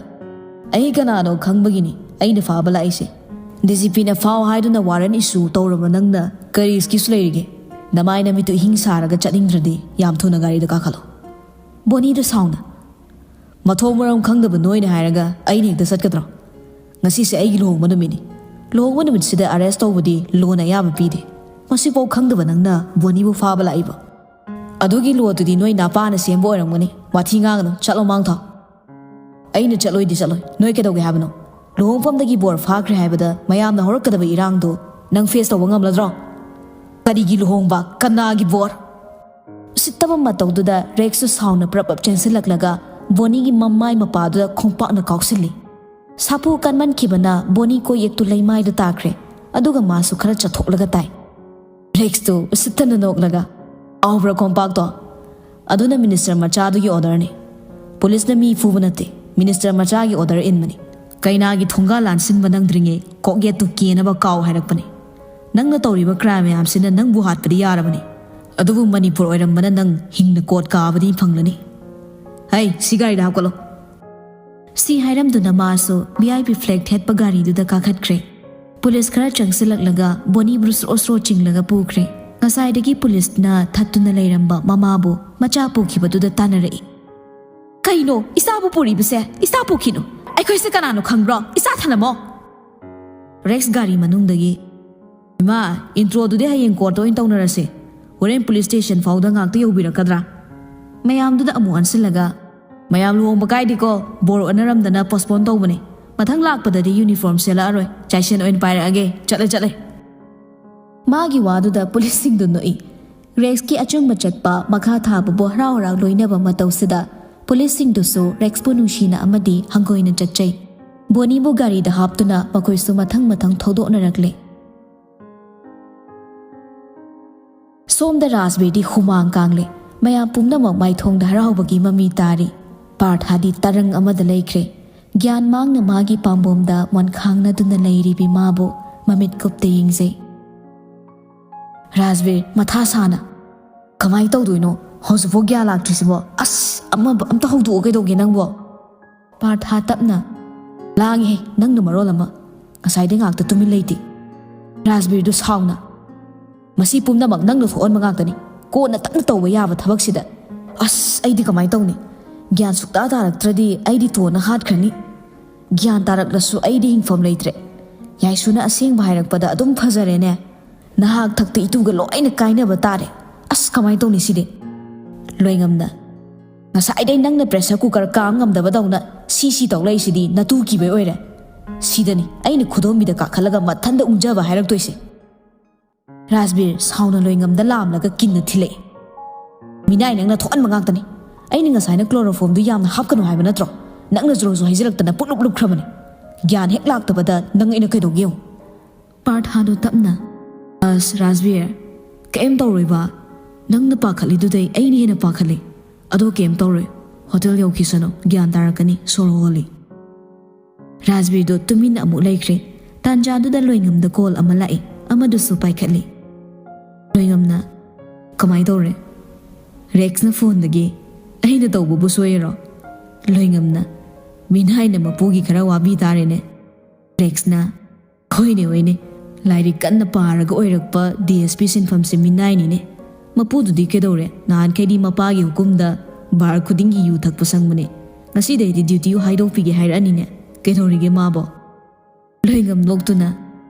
"ꯑꯩ ꯀꯅꯥꯅꯣ ꯈꯪꯕꯒꯤꯅꯤ ꯑꯩꯅ ꯐꯥꯕ ꯂꯥꯛꯏꯁꯦ꯫ ꯗꯤ ꯖꯤ ꯄꯤꯅ ꯐꯥꯎ ꯍꯥꯏꯗꯨꯅ ꯋꯥꯔꯟ ꯏꯁꯨ ꯇꯧꯔꯕ ꯅꯪꯅ ꯀꯔꯤ ꯑꯦꯛꯁꯀ꯭ꯌꯨꯁ ꯂꯩꯔꯤꯒꯦ? ꯅꯃꯥꯏ ꯅꯃꯤꯠꯇꯨ ꯏꯍꯤꯡ ꯁꯥꯔꯒ ꯆꯠꯅꯤꯡꯗ꯭ꯔꯗꯤ ꯌꯥꯝ ꯊꯨꯅ ꯒꯥꯔꯤꯗ ꯀꯥꯈꯠꯂꯣ꯫" ꯕꯣꯅꯤꯗ ꯁꯥꯎꯅ, "ꯃꯊꯣꯡ ꯃꯔꯝ ꯈꯪꯗꯕ ꯅꯣꯏꯅ ꯍꯥꯏꯔꯒ ꯑꯩꯅ ꯍꯦꯛꯇ ꯆꯠꯀꯗ꯭ꯔꯣ? ꯉꯁꯤꯁꯦ ꯑꯩꯒꯤ ꯂꯨꯍꯣꯡꯕ ꯅꯨꯃꯤꯠꯅꯤ꯫ ꯂꯨꯍꯣꯡꯕ ꯅꯨꯃꯤꯠꯁꯤꯗ ꯑꯔꯦꯁ ꯇꯧꯕꯗꯤ ꯂꯣꯅ ꯑꯌꯥꯕ ꯄꯤꯗꯦ꯫ ꯃꯁꯤꯐꯥꯎ ꯈꯪꯗꯕ ꯅꯪꯅ ꯕꯣꯅꯤꯕꯨ ꯐꯥꯕ ꯂꯥꯛꯏꯕ? ꯑꯗꯨꯒꯤ ꯂꯣꯗꯨꯗꯤ ꯅꯣꯏ ꯅꯄꯥꯅ ꯁꯦꯝꯕ ꯑꯣꯏꯔꯝꯒꯅꯤ꯫ ꯋꯥꯊꯤ ꯉꯥꯡꯒꯅꯨ, ꯆꯠꯂꯣ ꯃꯥꯡꯊꯥꯎ꯫" "ꯑꯩꯅ ꯆꯠꯂꯣꯏꯗꯤ ꯆꯠꯂꯣꯏ꯫ ꯅꯣꯏ ꯀꯩꯗꯧꯒꯦ ꯍꯥꯏꯕꯅꯣ? ꯂꯨꯍꯣꯡꯐꯝꯗꯒꯤ ꯕꯣꯔ ꯐꯥꯈ꯭ꯔꯦ ꯍꯥꯏꯕꯗ ꯃꯌꯥꯝꯅ ꯍꯧꯔꯛꯀꯗꯕ ꯏꯔꯥꯡꯗꯣ ꯅꯪ ꯐꯦꯁ ꯇꯧꯕ ꯉꯝꯂꯗ꯭ꯔꯣ?" "ꯀꯔꯤꯒꯤ ꯂꯨꯍꯣꯡꯕ? ꯀꯅꯥꯒꯤ ꯕꯣꯔ?" ꯎꯁꯤꯠꯇꯕ ꯃꯇꯧꯗꯨꯗ ꯔꯦꯛꯁꯁꯨ ꯁꯥꯎꯅ ꯄ꯭ꯔꯞ ꯄ꯭ꯔꯞ ꯆꯦꯟꯁꯤꯜꯂꯛꯂꯒ ꯕꯣꯅꯤꯒꯤ ꯃꯃꯥꯏ ꯃꯄꯥꯗꯨꯗ ꯈꯣꯡꯄꯥꯛꯅ ꯀꯥꯎꯁꯤꯜꯂꯤ꯫ ꯁꯥꯐꯨ ꯀꯟꯃꯟꯈꯤꯕꯅ ꯕꯣꯅꯤ ꯀꯣꯌꯦꯛꯇꯨ ꯂꯩꯃꯥꯏꯗ ꯇꯥꯈ꯭ꯔꯦ꯫ ꯑꯗꯨꯒ ꯃꯥꯁꯨ ꯈꯔ ꯆꯠꯊꯣꯛꯂꯒ ꯇꯥꯏ꯫ ꯔꯦꯛꯁꯇꯨ ꯎꯁꯤꯠꯇꯅ ꯅꯣꯛꯂꯒ, "ꯀꯥꯎꯕ꯭ꯔꯥ ꯈꯣꯡꯄꯥꯛꯇꯣ? ꯑꯗꯨꯅ ꯃꯤꯅꯤꯁꯇꯔ ꯃꯆꯥꯗꯨꯒꯤ ꯑꯣꯔꯗꯔꯅꯤ꯫ ꯄꯨꯂꯤꯁꯅ ꯃꯤ ꯐꯨꯕ ꯅꯠꯇꯦ, ꯃꯤꯅꯤꯁꯇꯔ ꯃꯆꯥꯒꯤ ꯑꯣꯔꯗꯔ ꯏꯟꯕꯅꯤ꯫ ꯀꯩꯅꯥꯒꯤ ꯊꯣꯡꯒꯥꯜ ꯂꯥꯟꯁꯤꯟꯕ ꯅꯪꯗ꯭ꯔꯤꯉꯩ ꯀꯣꯛꯌꯦꯠꯇꯨ ꯀꯦꯅꯕ ꯀꯥꯎ ꯍꯥꯏꯔꯛꯄꯅꯤ꯫ ꯅꯪꯅ ꯇꯧꯔꯤꯕ ꯀ꯭ꯔꯥꯏꯝ ꯃꯌꯥꯝꯁꯤꯅ ꯅꯪꯕꯨ ꯍꯥꯠꯄꯗꯤ ꯌꯥꯔꯕꯅꯤ꯫ ꯑꯗꯨꯕꯨ ꯃꯅꯤꯄꯨꯔ ꯑꯣꯏꯔꯝꯕꯅ ꯅꯪ ꯍꯤꯡꯅ ꯀꯣꯔꯠ ꯀꯥꯕꯗꯤ ꯐꯪꯂꯅꯤ꯫ ꯍꯩ, ꯁꯤ ꯒꯥꯔꯤꯗ ꯍꯥꯞꯀꯠꯂꯣ꯫ ꯁꯤ ꯍꯥꯏꯔꯝꯗꯨꯅ ꯃꯥꯁꯨ ꯚꯤ ꯑꯥꯏ ꯄꯤ ꯐ꯭ꯂꯦꯒ ꯊꯦꯠꯄ ꯒꯥꯔꯤꯗꯨꯗ ꯀꯥꯈꯠꯈ꯭ꯔꯦ꯫ ꯄꯨꯂꯤꯁ ꯈꯔ ꯆꯪꯁꯤꯜꯂꯛꯂꯒ ꯕꯣꯅꯤꯕꯨ ꯁ꯭ꯔꯣ ꯁ꯭ꯔꯣ ꯆꯤꯡꯂꯒ ꯄꯨꯈ꯭ꯔꯦ꯫ ꯉꯁꯥꯏꯗꯒꯤ ꯄꯨꯂꯤꯁꯅ ꯊꯠꯇꯨꯅ ꯂꯩꯔꯝꯕ ꯃꯃꯥꯕꯨ ꯃꯆꯥ ꯄꯨꯈꯤꯕꯗꯨꯗ ꯇꯥꯟꯅꯔꯛꯏ꯫ "ꯀꯩꯅꯣ ꯏꯆꯥꯕꯨ ꯄꯨꯔꯤꯕꯁꯦ? ꯏꯆꯥ ꯄꯨꯈꯤꯅꯨ꯫ ꯑꯩꯈꯣꯏꯁꯦ ꯀꯅꯥꯅꯣ ꯈꯪꯕ꯭ꯔꯣ? ꯏꯆꯥ ꯊꯅꯝꯃꯣ!" ꯔꯦꯛꯁ ꯒꯥꯔꯤ ꯃꯅꯨꯡꯗꯒꯤ, "ꯏꯃꯥ, ꯏꯟꯇ꯭ꯔꯣꯗꯨꯗꯤ ꯍꯌꯦꯡ ꯀꯣꯔꯠꯇ ꯑꯣꯏꯅ ꯇꯧꯅꯔꯁꯦ꯫ ꯍꯣꯔꯦꯟ ꯄꯨꯂꯤꯁ ꯁ꯭ꯇꯦꯁꯟ ꯐꯥꯎꯗ ꯉꯥꯛꯇ ꯌꯧꯕꯤꯔꯛꯀꯗ꯭ꯔꯥ?" ꯃꯌꯥꯝꯗꯨꯗ ꯑꯃꯨꯛ ꯑꯣꯟꯁꯤꯜꯂꯒ, "ꯃꯌꯥꯝ ꯂꯨꯍꯣꯡꯕ ꯀꯥꯏꯗꯦꯀꯣ, ꯕꯣꯔ ꯑꯣꯟꯅꯔꯝꯗꯅ ꯄꯣꯁꯄꯣꯟ ꯇꯧꯕꯅꯦ꯫ ꯃꯊꯪ ꯂꯥꯛꯄꯗꯗꯤ ꯌꯨꯅꯤꯐꯣꯔꯝ ꯁꯦꯠꯂꯛꯑꯔꯣꯏ, ꯆꯥꯏꯁꯦꯟ ꯑꯣꯏꯅ ꯄꯥꯏꯔꯛꯑꯒꯦ꯫ ꯆꯠꯂꯦ, ꯆꯠꯂꯦ!" ꯃꯥꯒꯤ ꯋꯥꯗꯨꯗ ꯄꯨꯂꯤꯁꯁꯤꯡꯗꯨ ꯅꯣꯛꯏ꯫ ꯔꯦꯛꯁꯀꯤ ꯑꯆꯨꯝꯕ ꯆꯠꯄ ꯃꯈꯥ ꯊꯥꯕꯕꯨ ꯍꯔꯥꯎ ꯍꯔꯥꯎ ꯂꯣꯏꯅꯕ ꯃꯇꯧꯁꯤꯗ ꯄꯨꯂꯤꯁꯁꯤꯡꯗꯨꯁꯨ ꯔꯦꯛꯁꯄꯨ ꯅꯨꯡꯁꯤꯅ ꯑꯃꯗꯤ ꯍꯪꯒꯣꯏꯅ ꯆꯠꯆꯩ꯫ ꯕꯣꯅꯤꯕꯨ ꯒꯥꯔꯤꯗ ꯍꯥꯞꯇꯨꯅ ꯃꯈꯣꯏꯁꯨ ꯃꯊꯪ ꯃꯊꯪ ꯊꯧꯗꯣꯛꯅꯔꯛꯂꯦ꯫ ꯁꯣꯝꯗ ꯔꯥꯖꯕꯤꯔꯗꯤ ꯍꯨꯃꯥꯡ ꯀꯥꯡꯂꯦ꯫ ꯃꯌꯥꯝ ꯄꯨꯝꯅꯃꯛ ꯃꯥꯏꯊꯣꯡꯗ ꯍꯔꯥꯎꯕꯒꯤ ꯃꯃꯤ ꯇꯥꯔꯤ꯫ ꯄꯥꯔꯊꯥꯗꯤ ꯇꯔꯪ ꯑꯃꯗ ꯂꯩꯈ꯭ꯔꯦ꯫ ꯒ꯭ꯌꯥꯟ ꯃꯥꯡꯅ ꯃꯥꯒꯤ ꯄꯥꯝꯕꯣꯝꯗ ꯃꯣꯟꯈꯥꯡꯅꯗꯨꯅ ꯂꯩꯔꯤꯕꯤ ꯃꯥꯕꯨ ꯃꯃꯤꯠ ꯀꯨꯞꯇ ꯌꯦꯡꯖꯩ꯫ ꯔꯥꯖꯕꯤꯔ, ꯃꯊꯥ ꯁꯥꯅ, "ꯀꯃꯥꯏꯅ ꯇꯧꯗꯣꯏꯅꯣ? ꯍꯧꯖꯤꯛꯐꯥꯎ ꯒ꯭ꯌꯥꯟ ꯂꯥꯛꯇ꯭ꯔꯤꯁꯤꯕꯣ? ꯑꯁ, ꯑꯃ ꯑꯝꯇ ꯍꯧꯗꯣꯛꯑꯣ ꯀꯩꯗꯧꯒꯦ ꯅꯪꯕꯣ?" ꯄꯥꯔꯊꯥ ꯇꯞꯅ, "ꯂꯥꯡꯉꯦꯍꯦ, ꯅꯪꯅ ꯃꯔꯣꯜ ꯑꯃ꯫ ꯉꯁꯥꯏꯗꯩ ꯉꯥꯛꯇ ꯇꯨꯃꯤꯟ ꯂꯩꯇꯦ꯫" ꯔꯥꯖꯕꯤꯔꯗꯨ ꯁꯥꯎꯅ, "ꯃꯁꯤ ꯄꯨꯝꯅꯃꯛ ꯅꯪꯅ ꯊꯣꯛꯍꯟꯕ ꯉꯥꯛꯇꯅꯤ꯫ ꯀꯣꯟꯅ ꯇꯞꯅ ꯇꯧꯕ ꯌꯥꯕ ꯊꯕꯛꯁꯤꯗ꯫ ꯑꯁ, ꯑꯩꯗꯤ ꯀꯃꯥꯏꯅ ꯇꯧꯅꯤ? ꯒ꯭ꯌꯥꯟ ꯁꯨꯛꯇꯥ ꯇꯥꯔꯛꯇ꯭ꯔꯗꯤ ꯑꯩꯗꯤ ꯇꯣꯟꯅ ꯍꯥꯠꯈ꯭ꯔꯅꯤ꯫ ꯒ꯭ꯌꯥꯟ ꯇꯥꯔꯛꯂꯁꯨ ꯑꯩꯗꯤ ꯍꯤꯡꯐꯝ ꯂꯩꯇ꯭ꯔꯦ꯫ ꯌꯥꯏꯁꯨꯅ ꯑꯁꯦꯡꯕ ꯍꯥꯏꯔꯛꯄꯗ ꯑꯗꯨꯝ ꯐꯖꯔꯦꯅꯦ꯫ ꯅꯍꯥꯛ ꯊꯛꯇ ꯏꯇꯨꯒ ꯂꯣꯏꯅ ꯀꯥꯏꯅꯕ ꯇꯥꯔꯦ꯫ ꯑꯁ, ꯀꯃꯥꯏꯅ ꯇꯧꯅꯤ ꯁꯤꯗꯤ?" ꯂꯣꯏꯉꯝꯅ, "ꯉꯁꯥꯏꯗꯩ ꯅꯪꯅ ꯄ꯭ꯔꯦꯁꯔ ꯀꯨꯀꯔ ꯀꯥꯝ ꯉꯝꯗꯕꯗꯧꯅ ꯁꯤ ꯁꯤ ꯇꯧ ꯂꯩꯁꯤꯗꯤ ꯅꯇꯨ ꯀꯤꯕꯩ ꯑꯣꯏꯔꯦ꯫ ꯁꯤꯗꯅꯤ ꯑꯩꯅ ꯈꯨꯗꯣꯝꯕꯤꯗ ꯀꯥꯈꯠꯂꯒ ꯃꯊꯟꯗ ꯎꯪꯖꯕ ꯍꯥꯏꯔꯛꯇꯣꯏꯁꯦ꯫" ꯔꯥꯖꯕꯤꯔ ꯁꯥꯎꯅ ꯂꯣꯏꯉꯝꯗ ꯂꯥꯝꯂꯒ ꯀꯤꯟꯅ ꯊꯤꯜꯂꯛꯑꯦ꯫ "ꯃꯤꯅꯥꯏ ꯅꯪꯅ ꯊꯣꯛꯍꯟꯕ ꯉꯥꯛꯇꯅꯤ꯫ ꯑꯩꯅ ꯉꯁꯥꯏꯅ ꯀ꯭ꯂꯣꯔꯣꯐꯣꯝꯗꯨ ꯌꯥꯝꯅ ꯍꯥꯞꯀꯅꯨ ꯍꯥꯏꯕ ꯅꯠꯇ꯭ꯔꯣ? ꯅꯪꯅ ꯖꯣꯔꯣ ꯖꯣ ꯍꯩꯖꯤꯜꯂꯛꯇꯅ ꯄꯨꯡꯂꯨꯞ ꯂꯨꯞꯈ꯭ꯔꯕꯅꯤ꯫ ꯒ꯭ꯌꯥꯟ ꯍꯦꯛ ꯂꯥꯛꯇꯕꯗ ꯅꯪ ꯑꯩꯅ ꯀꯩꯗꯧꯒꯦ ꯌꯦꯡꯉꯨ꯫" ꯄꯥꯔꯊꯥꯗꯣ ꯇꯞꯅ, "ꯑꯁ ꯔꯥꯖꯕꯤꯔ, ꯀꯩꯝ ꯇꯧꯔꯣꯏꯕ꯫ ꯅꯪꯅ ꯄꯥꯈꯠꯂꯤꯗꯨꯗꯩ ꯑꯩꯅ ꯍꯦꯟꯅ ꯄꯥꯈꯠꯂꯤ꯫ ꯑꯗꯣ ꯀꯩꯝ ꯇꯧꯔꯣꯏ꯫ ꯍꯣꯇꯦꯜ ꯌꯧꯈꯤꯁꯅꯨ, ꯒ꯭ꯌꯥꯟ ꯇꯥꯔꯛꯀꯅꯤ, ꯁꯣꯔ ꯍꯣꯜꯂꯤ꯫" ꯔꯥꯖꯕꯤꯔꯗꯣ ꯇꯨꯃꯤꯟꯅ ꯑꯃꯨꯛ ꯂꯩꯈ꯭ꯔꯦ꯫ ꯇꯥꯟꯖꯥꯗꯨꯗ ꯂꯣꯏꯉꯝꯗ ꯀꯣꯜ ꯑꯃ ꯂꯥꯛꯏ, ꯑꯃꯗꯨꯁꯨ ꯄꯥꯏꯈꯠꯂꯤ꯫ ꯂꯣꯏꯉꯝꯅ, "ꯀꯃꯥꯏ ꯇꯧꯔꯦ?" ꯔꯦꯛꯁꯅ ꯐꯣꯟꯗꯒꯤ, "ꯑꯩꯅ ꯇꯧꯕꯕꯨ ꯁꯣꯏꯔꯣ?" ꯂꯣꯏꯉꯝꯅ, "ꯃꯤꯅꯥꯏꯅ ꯃꯄꯨꯒꯤ ꯈꯔ ꯋꯥꯕꯤ ꯇꯥꯔꯦꯅꯦ꯫" ꯔꯦꯛꯁꯅ, "ꯍꯣꯏꯅꯦ, ꯍꯣꯏꯅꯦ, ꯂꯥꯏꯔꯤꯛ ꯀꯟꯅ ꯄꯥꯔꯒ ꯑꯣꯏꯔꯛꯄ ꯗꯤ ꯑꯦꯁ ꯄꯤ ꯁꯤꯟꯐꯝꯁꯦ ꯃꯤꯅꯥꯏꯅꯤꯅꯦ꯫ ꯃꯄꯨꯗꯨꯗꯤ ꯀꯩꯗꯧꯔꯦ? ꯅꯍꯥꯟꯈꯩꯗꯤ ꯃꯄꯥꯒꯤ ꯍꯨꯀꯨꯝꯗ ꯕꯥꯔ ꯈꯨꯗꯤꯡꯒꯤ ꯌꯨ ꯊꯛꯄ ꯁꯪꯕꯅꯦ꯫ ꯉꯁꯤꯗꯩꯗꯤ ꯗ꯭ꯌꯨꯇꯤ ꯍꯥꯏꯗꯣꯛꯄꯤꯒꯦ ꯍꯥꯏꯔꯛꯑꯅꯤꯅꯦ꯫ ꯀꯩꯗꯧꯔꯤꯒꯦ ꯃꯥꯕꯣ?" ꯂꯣꯏꯉꯝ ꯅꯣꯛꯇꯨꯅ,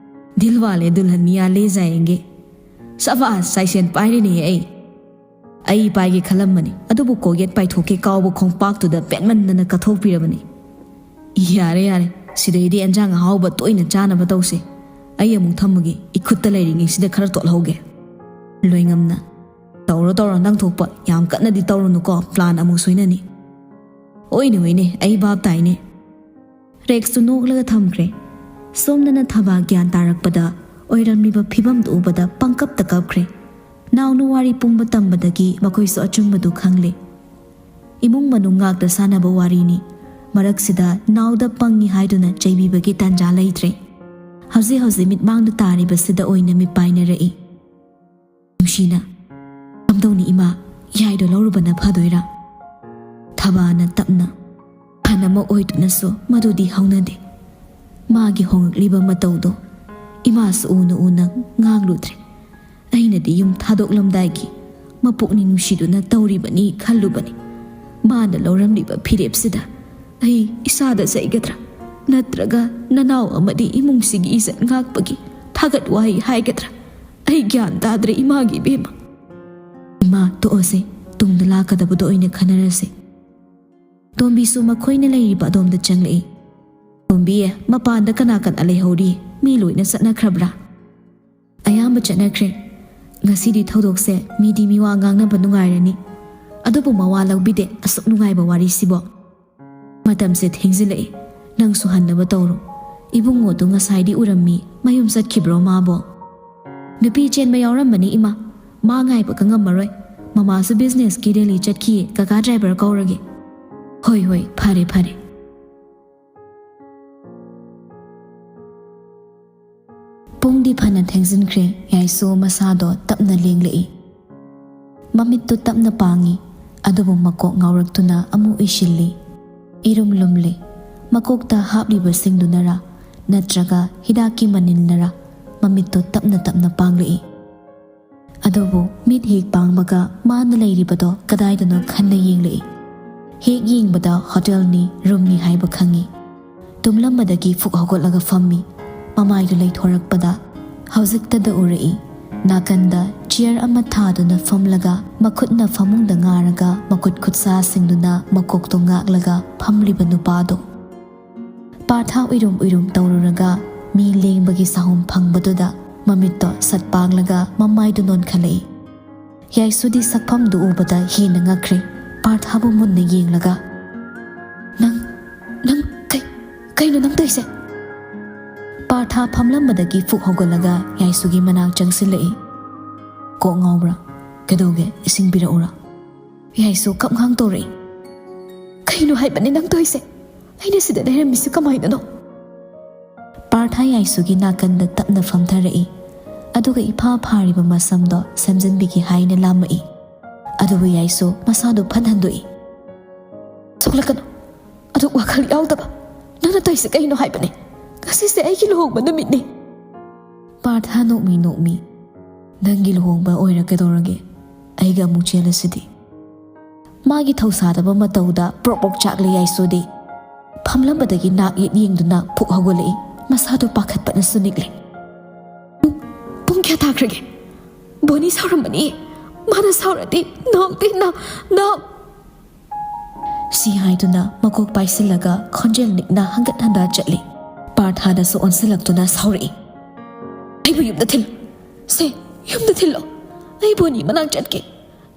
"ꯗꯤꯜ ꯋꯥꯂꯦ ꯗꯨꯜꯍꯟ ꯃꯤꯌꯥ ꯂꯦ ꯖꯥꯌꯦꯡꯒꯦ꯫" "ꯁꯕꯥꯁ, ꯁꯥꯏꯁꯦꯟ ꯄꯥꯏꯔꯦꯅꯦ ꯑꯩ꯫ ꯑꯩ ꯄꯥꯏꯒꯦ ꯈꯜꯂꯝꯕꯅꯤ, ꯑꯗꯨꯕꯨ ꯀꯣꯜꯒꯦꯠ ꯄꯥꯏꯊꯣꯛꯀꯦ ꯀꯥꯎꯕ ꯈꯣꯡꯄꯥꯛꯇꯨꯗ ꯄꯦꯠꯃꯟꯗꯅ ꯀꯠꯊꯣꯛꯄꯤꯔꯕꯅꯤ꯫ ꯌꯥꯔꯦ, ꯌꯥꯔꯦ, ꯁꯤꯗꯩꯗꯤ ꯑꯦꯟꯖꯥꯡ ꯑꯍꯥꯎꯕ ꯇꯣꯏꯅ ꯆꯥꯅꯕ ꯇꯧꯁꯦ꯫ ꯑꯩ ꯑꯃꯨꯛ ꯊꯝꯃꯒꯦ, ꯏꯈꯨꯠꯇ ꯂꯩꯔꯤꯉꯩꯁꯤꯗ ꯈꯔ ꯇꯣꯠꯍꯧꯒꯦ꯫" ꯂꯣꯏꯉꯝꯅ, "ꯇꯧꯔꯣ, ꯇꯧꯔꯣ, ꯅꯪ ꯊꯣꯛꯄ꯫ ꯌꯥꯝ ꯀꯟꯅꯗꯤ ꯇꯧꯔꯨꯅꯨꯀꯣ, ꯄ꯭ꯂꯥꯟ ꯑꯃꯨꯛ ꯁꯣꯏꯅꯅꯤ꯫" "ꯍꯣꯏꯅꯦ, ꯍꯣꯏꯅꯦ, ꯑꯩ ꯚꯥꯞ ꯇꯥꯏꯅꯦ꯫" ꯔꯦꯛꯁꯇꯨ ꯅꯣꯛꯂꯒ ꯊꯝꯈ꯭ꯔꯦ꯫ ꯁꯣꯝꯗꯅ ꯊꯕꯥ ꯒ꯭ꯌꯥꯟ ꯇꯥꯔꯛꯄꯗ ꯑꯣꯏꯔꯝꯂꯤꯕ ꯐꯤꯕꯝꯗꯨ ꯎꯕꯗ ꯄꯪꯀꯞꯇ ꯀꯞꯈ꯭ꯔꯦ꯫ ꯅꯥꯎꯅ ꯋꯥꯔꯤ ꯄꯨꯝꯕ ꯇꯝꯕꯗꯒꯤ ꯃꯈꯣꯏꯁꯨ ꯑꯆꯨꯝꯕꯗꯨ ꯈꯪꯂꯦ꯫ ꯏꯃꯨꯡ ꯃꯅꯨꯡ ꯉꯥꯛꯇ ꯁꯥꯟꯅꯕ ꯋꯥꯔꯤꯅꯤ꯫ ꯃꯔꯛꯁꯤꯗ ꯅꯥꯎꯗ ꯄꯪꯉꯤ ꯍꯥꯏꯗꯨꯅ ꯆꯩꯕꯤꯕꯒꯤ ꯇꯥꯟꯖꯥ ꯂꯩꯇ꯭ꯔꯦ꯫ ꯍꯧꯖꯤꯛ ꯍꯧꯖꯤꯛ ꯃꯤꯠꯃꯥꯡꯗ ꯇꯥꯔꯤꯕꯁꯤꯗ ꯑꯣꯏꯅ ꯃꯤꯠ ꯄꯥꯏꯅꯔꯛꯏ꯫ ꯅꯨꯡꯁꯤꯅ, "ꯀꯝꯗꯧꯅꯤ ꯏꯃꯥ, ꯌꯥꯏꯗꯣ ꯂꯧꯔꯨꯕꯅ ꯐꯗꯣꯏꯔꯥ?" ꯊꯕꯥꯅ ꯇꯞꯅ, ꯑꯍꯟ ꯑꯃ ꯑꯣꯏꯗꯨꯅꯁꯨ ꯃꯗꯨꯗꯤ ꯍꯧꯅꯗꯦ꯫ ꯃꯥꯒꯤ ꯍꯣꯡꯂꯛꯂꯤꯕ ꯃꯇꯧꯗꯣ ꯏꯃꯥꯁꯨ ꯎꯅ ꯎꯅ ꯉꯥꯡꯂꯨꯗ꯭ꯔꯦ꯫ ꯑꯩꯅꯗꯤ ꯌꯨꯝ ꯊꯥꯗꯣꯛꯂꯝꯗꯥꯏꯒꯤ ꯃꯄꯨꯛꯅꯤꯡ ꯅꯨꯡꯁꯤꯗꯨꯅ ꯇꯧꯔꯤꯕꯅꯤ ꯈꯜꯂꯨꯕꯅꯤ꯫ ꯃꯥꯅ ꯂꯧꯔꯝꯂꯤꯕ ꯐꯤꯔꯦꯞꯁꯤꯗ ꯑꯩ ꯏꯁꯥꯗ ꯆꯩꯒꯗ꯭ꯔꯥ? ꯅꯠꯇ꯭ꯔꯒ ꯅꯅꯥꯎ ꯑꯃꯗꯤ ꯏꯃꯨꯡꯁꯤꯒꯤ ꯏꯖꯠ ꯉꯥꯛꯄꯒꯤ ꯊꯥꯒꯠ ꯋꯥꯍꯩ ꯍꯥꯏꯒꯗ꯭ꯔꯥ? ꯑꯩ ꯒ꯭ꯌꯥꯟ ꯇꯥꯗ꯭ꯔꯦ, ꯏꯃꯥꯒꯤ ꯏꯕꯦꯝꯃ꯫ "ꯏꯃꯥ, ꯇꯣꯛꯑꯁꯦ, ꯇꯨꯡꯗ ꯂꯥꯛꯀꯗꯕꯗꯣ ꯑꯣꯏꯅ ꯈꯟꯅꯔꯁꯦ꯫" ꯇꯣꯝꯕꯤꯁꯨ ꯃꯈꯣꯏꯅ ꯂꯩꯔꯤꯕ ꯑꯗꯣꯝꯗ ꯆꯪꯂꯛꯏ꯫ "ꯇꯣꯝꯕꯤ, ꯃꯄꯥꯟꯗ ꯀꯅꯥ ꯀꯅꯥ ꯂꯩꯍꯧꯔꯤ? ꯃꯤ ꯂꯣꯏꯅ ꯆꯠꯅꯈ꯭ꯔꯕ꯭ꯔꯥ?" "ꯑꯌꯥꯝꯕ ꯆꯠꯅꯈ꯭ꯔꯦ꯫ ꯉꯁꯤꯗꯤ ꯊꯧꯗꯣꯛꯁꯦ ꯃꯤꯗꯤ ꯃꯤꯋꯥ ꯉꯥꯡꯅꯕ ꯅꯨꯡꯉꯥꯏꯔꯅꯤ꯫ ꯑꯗꯨꯕꯨ ꯃꯋꯥ ꯂꯧꯕꯤꯗꯦ ꯑꯁꯨꯛ ꯅꯨꯡꯉꯥꯏꯕ ꯋꯥꯔꯤꯁꯤꯕꯣ꯫ ꯃꯇꯝꯁꯦ ꯊꯦꯡꯖꯤꯜꯂꯛꯏ꯫ ꯅꯪꯁꯨ ꯍꯟꯅꯕ ꯇꯧꯔꯣ꯫ ꯏꯕꯨꯡꯉꯣꯗꯨ ꯉꯁꯥꯏꯗꯤ ꯎꯔꯝꯃꯤ꯫ ꯃꯌꯨꯝ ꯆꯠꯈꯤꯕ꯭ꯔꯣ ꯃꯥꯕꯣ?" "ꯅꯨꯄꯤ ꯆꯦꯟꯕ ꯌꯥꯎꯔꯝꯕꯅꯤ ꯏꯃꯥ꯫ ꯃꯥ ꯉꯥꯏꯕꯒ ꯉꯝꯃꯔꯣꯏ꯫ ꯃꯃꯥꯁꯨ ꯕꯤꯖꯤꯅꯦꯁꯀꯤ ꯔꯦꯂꯤ ꯆꯠꯈꯤꯌꯦ꯫ ꯀꯀꯥ ꯗ꯭ꯔꯥꯏꯚꯔ ꯀꯧꯔꯒꯦ꯫" "ꯍꯣꯏ, ꯍꯣꯏ, ꯐꯔꯦ, ꯐꯔꯦ꯫" ꯄꯨꯡꯗꯤ ꯐꯅ ꯊꯦꯡꯖꯤꯟꯈ꯭ꯔꯦ꯫ ꯌꯥꯏꯁꯨ ꯃꯁꯥꯗꯣ ꯇꯞꯅ ꯂꯦꯡꯂꯛꯏ꯫ ꯃꯃꯤꯠꯇꯨ ꯇꯞꯅ ꯄꯥꯡꯏ, ꯑꯗꯨꯕꯨ ꯃꯀꯣꯛ ꯉꯥꯎꯔꯛꯇꯨꯅ ꯑꯃꯨꯛ ꯎꯏꯁꯤꯜꯂꯤ꯫ ꯏꯔꯨꯝ ꯂꯨꯝꯂꯤ꯫ ꯃꯀꯣꯛꯇ ꯍꯥꯞꯂꯤꯕꯁꯤꯡꯗꯨꯅꯔꯥ, ꯅꯠꯇ꯭ꯔꯒ ꯍꯤꯗꯥꯛꯀꯤ ꯃꯅꯤꯜꯅꯔꯥ, ꯃꯃꯤꯠꯇꯨ ꯇꯞꯅ ꯇꯞꯅ ꯄꯥꯡꯂꯛꯏ꯫ ꯑꯗꯨꯕꯨ ꯃꯤꯠ ꯍꯦꯛ ꯄꯥꯡꯕꯒ ꯃꯥꯅ ꯂꯩꯔꯤꯕꯗꯣ ꯀꯗꯥꯏꯗꯅꯣ ꯈꯟꯅ ꯌꯦꯡꯂꯛꯏ꯫ ꯍꯦꯛ ꯌꯦꯡꯕꯗ ꯍꯣꯇꯦꯜꯅꯤ, ꯔꯨꯝꯅꯤ ꯍꯥꯏꯕ ꯈꯪꯏ꯫ ꯇꯨꯝꯂꯝꯕꯗꯒꯤ ꯐꯨꯛ ꯍꯧꯒꯠꯂꯒ ꯐꯝꯃꯤ꯫ ꯃꯃꯥꯏꯗꯨ ꯂꯩꯊꯣꯔꯛꯄꯗ ꯍꯧꯖꯤꯛꯇꯗ ꯎꯔꯛꯏ꯫ ꯅꯥꯀꯟꯗ ꯆꯤꯌꯔ ꯑꯃ ꯊꯥꯗꯨꯅ ꯐꯝꯂꯒ, ꯃꯈꯨꯠꯅ ꯐꯃꯨꯡꯗ ꯉꯥꯔꯒ, ꯃꯈꯨꯠ ꯈꯨꯠꯁꯥꯁꯤꯡꯗꯨꯅ ꯃꯀꯣꯛꯇꯨ ꯉꯥꯛꯂꯒ ꯐꯝꯂꯤꯕ ꯅꯨꯄꯥꯗꯣ꯫ ꯄꯥꯔꯊ ꯎꯏꯔꯨꯝ ꯎꯏꯔꯨꯝ ꯇꯧꯔꯨꯔꯒ ꯃꯤ ꯂꯦꯡꯕꯒꯤ ꯁꯥꯍꯨꯝ ꯐꯪꯕꯗꯨꯗ ꯃꯃꯤꯠꯇꯣ ꯁꯠ ꯄꯥꯡꯂꯒ ꯃꯃꯥꯏꯗꯨ ꯅꯣꯟꯈꯠꯂꯛꯏ꯫ ꯌꯥꯏꯁꯨꯗꯤ ꯁꯛꯐꯝꯗꯨ ꯎꯕꯗ ꯍꯦꯟꯅ ꯉꯛꯈ꯭ꯔꯦ꯫ ꯄꯥꯔꯊꯕꯨ ꯃꯨꯟꯅ ꯌꯦꯡꯂꯒ, "ꯅꯪ, ꯅꯪ ꯀꯩ, ꯀꯩꯅꯣ ꯅꯪ ꯇꯧꯔꯤꯁꯦ?" ꯄꯥꯔꯊ ꯐꯝꯂꯝꯕꯗꯒꯤ ꯐꯨꯛ ꯍꯧꯒꯠꯂꯒ ꯌꯥꯏꯁꯨꯒꯤ ꯃꯅꯥꯛ ꯆꯪꯁꯤꯜꯂꯛꯏ꯫ "ꯀꯣꯛ ꯉꯥꯎꯕ꯭ꯔꯥ? ꯀꯩꯗꯧꯒꯦ? ꯏꯁꯤꯡ ꯄꯤꯔꯛꯎꯔꯥ?" ꯌꯥꯏꯁꯨ ꯀꯞꯉꯥꯡ ꯇꯧꯔꯛꯏ꯫ "ꯀꯩꯅꯣ ꯍꯥꯏꯕꯅꯦ ꯅꯪ ꯇꯧꯔꯤꯁꯦ? ꯑꯩꯅ ꯁꯤꯗ ꯂꯩꯔꯝꯃꯤꯁꯤ ꯀꯃꯥꯏꯅꯅꯣ?" ꯄꯥꯔꯊ ꯌꯥꯏꯁꯨꯒꯤ ꯅꯥꯀꯟꯗ ꯇꯞꯅ ꯐꯝꯊꯔꯛꯏ꯫ ꯑꯗꯨꯒ ꯏꯐꯥ ꯐꯥꯔꯤꯕ ꯃꯁꯝꯗꯣ ꯁꯦꯝꯖꯤꯟꯕꯤꯒꯦ ꯍꯥꯏꯅ ꯂꯥꯝꯃꯛꯏ꯫ ꯑꯗꯨꯕꯨ ꯌꯥꯏꯁꯨ ꯃꯁꯥꯗꯨ ꯐꯠ ꯍꯟꯗꯣꯛꯏ꯫ "ꯁꯣꯛꯂꯛꯀꯅꯨ꯫ ꯑꯗꯨ ꯋꯥꯈꯜ ꯌꯥꯎꯗꯕ꯫ ꯅꯪꯅ ꯇꯧꯔꯤꯁꯦ ꯀꯩꯅꯣ ꯍꯥꯏꯕꯅꯦ? ꯉꯁꯤꯁꯦ ꯑꯩꯒꯤ ꯂꯨꯍꯣꯡꯕ ꯅꯨꯃꯤꯠꯅꯦ꯫" ꯄꯥꯔꯊ ꯅꯣꯛꯃꯤ ꯅꯣꯛꯃꯤ, "ꯅꯪꯒꯤ ꯂꯨꯍꯣꯡꯕ ꯑꯣꯏꯔ ꯀꯩꯗꯧꯔꯒꯦ? ꯑꯩꯒ ꯑꯃꯨꯛ ꯆꯦꯜꯂꯁꯤꯗꯤ꯫" ꯃꯥꯒꯤ ꯊꯧꯁꯥꯗꯕ ꯃꯇꯧꯗ ꯄ꯭ꯔꯣꯛ ꯄ꯭ꯔꯣꯛ ꯆꯥꯛꯂꯦ ꯌꯥꯏꯁꯨꯗꯤ꯫ ꯐꯝꯂꯝꯕꯗꯒꯤ ꯅꯥꯛ ꯌꯦꯠ ꯌꯦꯡꯗꯨꯅ ꯐꯨꯛ ꯍꯧꯒꯠꯂꯛꯏ꯫ ꯃꯁꯥꯗꯨ ꯄꯥꯈꯠꯄꯅꯁꯨ ꯅꯤꯛꯂꯦ꯫ "ꯄꯨꯡ, ꯄꯨꯡ ꯀꯌꯥ ꯇꯥꯈ꯭ꯔꯒꯦ? ꯕꯣꯅꯤ ꯁꯥꯎꯔꯝꯃꯅꯤ꯫ ꯃꯥꯅ ꯁꯥꯎꯔꯗꯤ ꯅꯥꯎꯗꯤ ꯅꯥꯎ, ꯅꯥꯎ꯫" ꯁꯤ ꯍꯥꯏꯗꯨꯅ ꯃꯀꯣꯛ ꯄꯥꯏꯁꯤꯜꯂꯒ ꯈꯣꯟꯖꯦꯜ ꯅꯤꯛꯅ ꯍꯪꯒꯠ ꯍꯟꯗ ꯆꯠꯂꯤ꯫ ꯄꯥꯔꯊꯥꯗꯁꯨ ꯑꯣꯟꯁꯤꯜꯂꯛꯇꯨꯅ ꯁꯥꯎꯔꯛꯏ꯫ "ꯑꯩꯕꯨ ꯌꯨꯝꯗ ꯊꯤꯜꯂꯨ꯫ ꯁꯦ, ꯌꯨꯝꯗ ꯊꯤꯜꯂꯣ꯫ ꯑꯩ ꯕꯣꯅꯤ ꯃꯅꯥꯛ ꯆꯠꯀꯦ꯫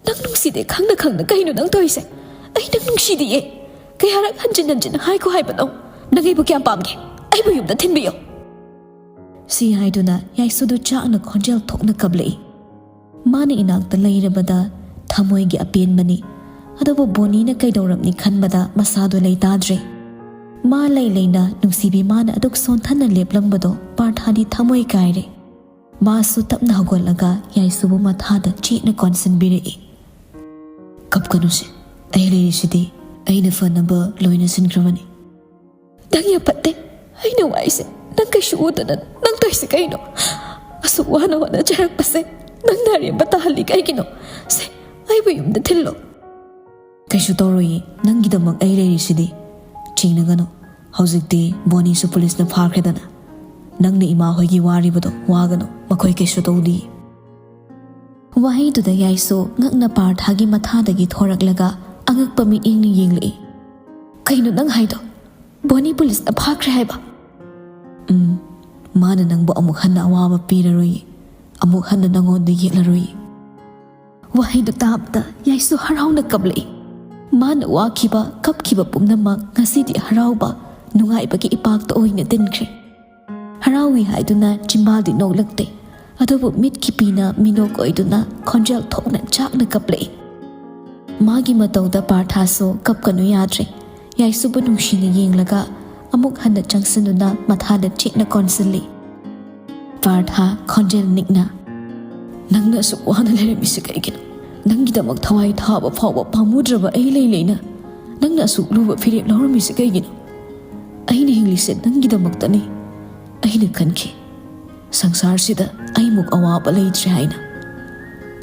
ꯅꯪ ꯅꯨꯡꯁꯤꯗꯦ ꯈꯪꯅ ꯈꯪꯅ ꯀꯩꯅꯣ ꯅꯪ ꯇꯧꯔꯤꯁꯦ? ꯑꯩ ꯅꯪ ꯅꯨꯡꯁꯤꯗꯤꯌꯦ꯫ ꯀꯌꯥꯔꯛ ꯍꯟꯖꯤꯟ ꯍꯟꯖꯤꯟ ꯍꯥꯏꯈꯣ ꯍꯥꯏꯕꯅꯣ? ꯅꯪ ꯑꯩꯕꯨ ꯀꯌꯥꯝ ꯄꯥꯝꯒꯦ? ꯑꯩꯕꯨ ꯌꯨꯝꯗ ꯊꯤꯟꯕꯤꯌꯣ꯫" ꯁꯤ ꯍꯥꯏꯗꯨꯅ ꯌꯥꯏꯁꯨꯗꯨ ꯆꯥꯛꯅ ꯈꯣꯟꯖꯦꯜ ꯊꯣꯛꯅ ꯀꯞꯂꯛꯏ꯫ ꯃꯥꯅ ꯏꯅꯥꯛꯇ ꯂꯩꯔꯕꯗ ꯊꯃꯣꯏꯒꯤ ꯑꯄꯦꯟꯕꯅꯤ꯫ ꯑꯗꯨꯕꯨ ꯕꯣꯅꯤꯅ ꯀꯩꯗꯧꯔꯕꯅꯤ ꯈꯟꯕꯗ ꯃꯁꯥꯗꯨ ꯂꯩꯇꯥꯗ꯭ꯔꯦ꯫ ꯃꯥ ꯂꯩ ꯂꯩꯅ ꯅꯨꯡꯁꯤꯕꯤ ꯃꯥꯅ ꯑꯗꯨꯛ ꯁꯣꯟꯊꯅ ꯂꯦꯞꯂꯝꯕꯗꯣ ꯄꯥꯔꯊꯥꯗꯤ ꯊꯃꯣꯏ ꯀꯥꯏꯔꯦ꯫ ꯃꯥꯁꯨ ꯇꯞꯅ ꯍꯧꯒꯠꯂꯒ ꯌꯥꯏꯁꯨꯕꯨ ꯃꯊꯥꯗ ꯆꯦꯠꯅ ꯀꯣꯟꯁꯤꯟꯕꯤꯔꯛꯏ꯫ ꯀꯞꯀꯅꯨꯁꯦ, ꯑꯩ ꯂꯩꯔꯤꯁꯤꯗꯤ꯫ ꯑꯩꯅ ꯐꯅꯕ ꯂꯣꯏꯅ ꯁꯤꯟꯈ꯭ꯔꯕꯅꯤ꯫ ꯅꯪ ꯌꯥꯝ ꯐꯠꯇꯦ꯫ ꯑꯩꯅ ꯋꯥꯏꯁꯦ ꯅꯪ ꯀꯩꯁꯨ ꯎꯗꯅ ꯅꯪ ꯇꯧꯏꯁꯦ ꯀꯩꯅꯣ? ꯑꯁꯨꯛ ꯋꯥꯅ ꯍꯣꯠꯅꯖꯔꯛꯄꯁꯦ ꯅꯪꯅ ꯑꯔꯦꯝꯕ ꯇꯥꯍꯜꯂꯤ ꯀꯩꯒꯤꯅꯣ? ꯁꯦ, ꯑꯩꯕꯨ ꯌꯨꯝꯗ ꯊꯤꯜꯂꯣ꯫ ꯀꯩꯁꯨ ꯇꯧꯔꯣꯏꯌꯦ, ꯅꯪꯒꯤꯗꯃꯛ ꯑꯩ ꯂꯩꯔꯤꯁꯤꯗꯤ꯫ ꯆꯤꯡꯅꯒꯅꯨ꯫ ꯍꯧꯖꯤꯛꯇꯤ ꯕꯣꯅꯤꯁꯨ ꯄꯨꯂꯤꯁꯅ ꯐꯥꯈ꯭ꯔꯦꯗꯅ꯫ ꯅꯪꯅ ꯏꯃꯥ ꯍꯣꯏꯒꯤ ꯋꯥꯔꯤꯕꯗꯣ ꯋꯥꯒꯅꯨ, ꯃꯈꯣꯏ ꯀꯩꯁꯨ ꯇꯧꯗꯦ꯫ ꯋꯥꯍꯩꯗꯨꯗ ꯌꯥꯏꯁꯨ ꯉꯛꯅ ꯄꯥꯔꯊꯥꯒꯤ ꯃꯊꯥꯗꯒꯤ ꯊꯣꯔꯛꯂꯒ ꯑꯉꯛꯄ ꯃꯤꯠꯌꯦꯡꯅ ꯌꯦꯡꯂꯛꯏ꯫ ꯀꯩꯅꯣ ꯅꯪ ꯍꯥꯏꯗꯣ? ꯕꯣꯅꯤ ꯄꯨꯂꯤꯁꯅ ꯐꯥꯈ꯭ꯔꯦ ꯍꯥꯏꯕ? ꯎꯝ, ꯃꯥꯅ ꯅꯪꯕꯨ ꯑꯃꯨꯛ ꯍꯟꯅ ꯑꯋꯥꯕ ꯄꯤꯔꯔꯣꯏꯌꯦ, ꯑꯃꯨꯛ ꯍꯟꯅ ꯅꯪꯉꯣꯟꯗ ꯌꯦꯠꯂꯔꯣꯏꯌꯦ꯫ ꯋꯥꯍꯩꯗꯨ ꯇꯥꯕꯗ ꯌꯥꯏꯁꯨ ꯍꯔꯥꯎꯅ ꯀꯞꯂꯛꯏ꯫ ꯃꯥꯅ ꯋꯥꯈꯤꯕ, ꯀꯞꯈꯤꯕ ꯄꯨꯝꯅꯃꯛ ꯉꯁꯤꯗꯤ ꯍꯔꯥꯎꯕ, ꯅꯨꯡꯉꯥꯏꯕꯒꯤ ꯏꯄꯥꯛꯇ ꯑꯣꯏꯅ ꯇꯤꯟꯈ꯭ꯔꯦ꯫ ꯍꯔꯥꯎꯏ ꯍꯥꯏꯗꯨꯅ ꯆꯤꯝꯕꯥꯜꯗꯤ ꯅꯣꯛꯂꯛꯇꯦ, ꯑꯗꯨꯕꯨ ꯃꯤꯠꯀꯤ ꯄꯤꯅ ꯃꯤꯅꯣꯛ ꯑꯣꯏꯗꯨꯅ ꯈꯣꯟꯖꯦꯜ ꯊꯣꯛꯅ ꯆꯥꯛꯅ ꯀꯞꯂꯛꯏ꯫ ꯃꯥꯒꯤ ꯃꯇꯧꯗ ꯄꯥꯔꯊꯥꯁꯨ ꯀꯞꯀꯅꯨ ꯌꯥꯗ꯭ꯔꯦ꯫ ꯌꯥꯏꯁꯨꯕꯨ ꯅꯨꯡꯁꯤꯅ ꯌꯦꯡꯂꯒ ꯑꯃꯨꯛ ꯍꯟꯅ ꯆꯪꯁꯤꯟꯗꯨꯅ ꯃꯊꯥꯗ ꯆꯦꯠꯅ ꯀꯣꯟꯁꯤꯜꯂꯤ꯫ ꯄꯥꯔꯊꯥ ꯈꯣꯟꯖꯦꯜ ꯅꯤꯛꯅ, "ꯅꯪꯅ ꯑꯁꯨꯛ ꯋꯥꯅ ꯂꯩꯔꯝꯃꯤꯁꯤ ꯀꯩꯒꯤꯅꯣ? ꯅꯪꯒꯤꯗꯃꯛ ꯊꯋꯥꯏ ꯊꯥꯕ ꯐꯥꯎꯕ ꯄꯥꯝꯃꯨꯗ꯭ꯔꯕ ꯑꯩ ꯂꯩ ꯂꯩꯅ ꯅꯪꯅ ꯑꯁꯨꯛ ꯂꯨꯕ ꯐꯤꯔꯦꯞ ꯂꯧꯔꯝꯃꯤꯁꯤ ꯀꯩꯒꯤꯅꯣ?" "ꯑꯩꯅ ꯍꯤꯡꯂꯤꯁꯦ ꯅꯪꯒꯤꯗꯃꯛꯇꯅꯤ꯫ ꯑꯩꯅ ꯈꯟꯈꯤ, ꯁꯪꯁꯥꯔꯁꯤꯗ ꯑꯩꯃꯨꯛ ꯑꯋꯥꯕ ꯂꯩꯇ꯭ꯔꯦ ꯍꯥꯏꯅ꯫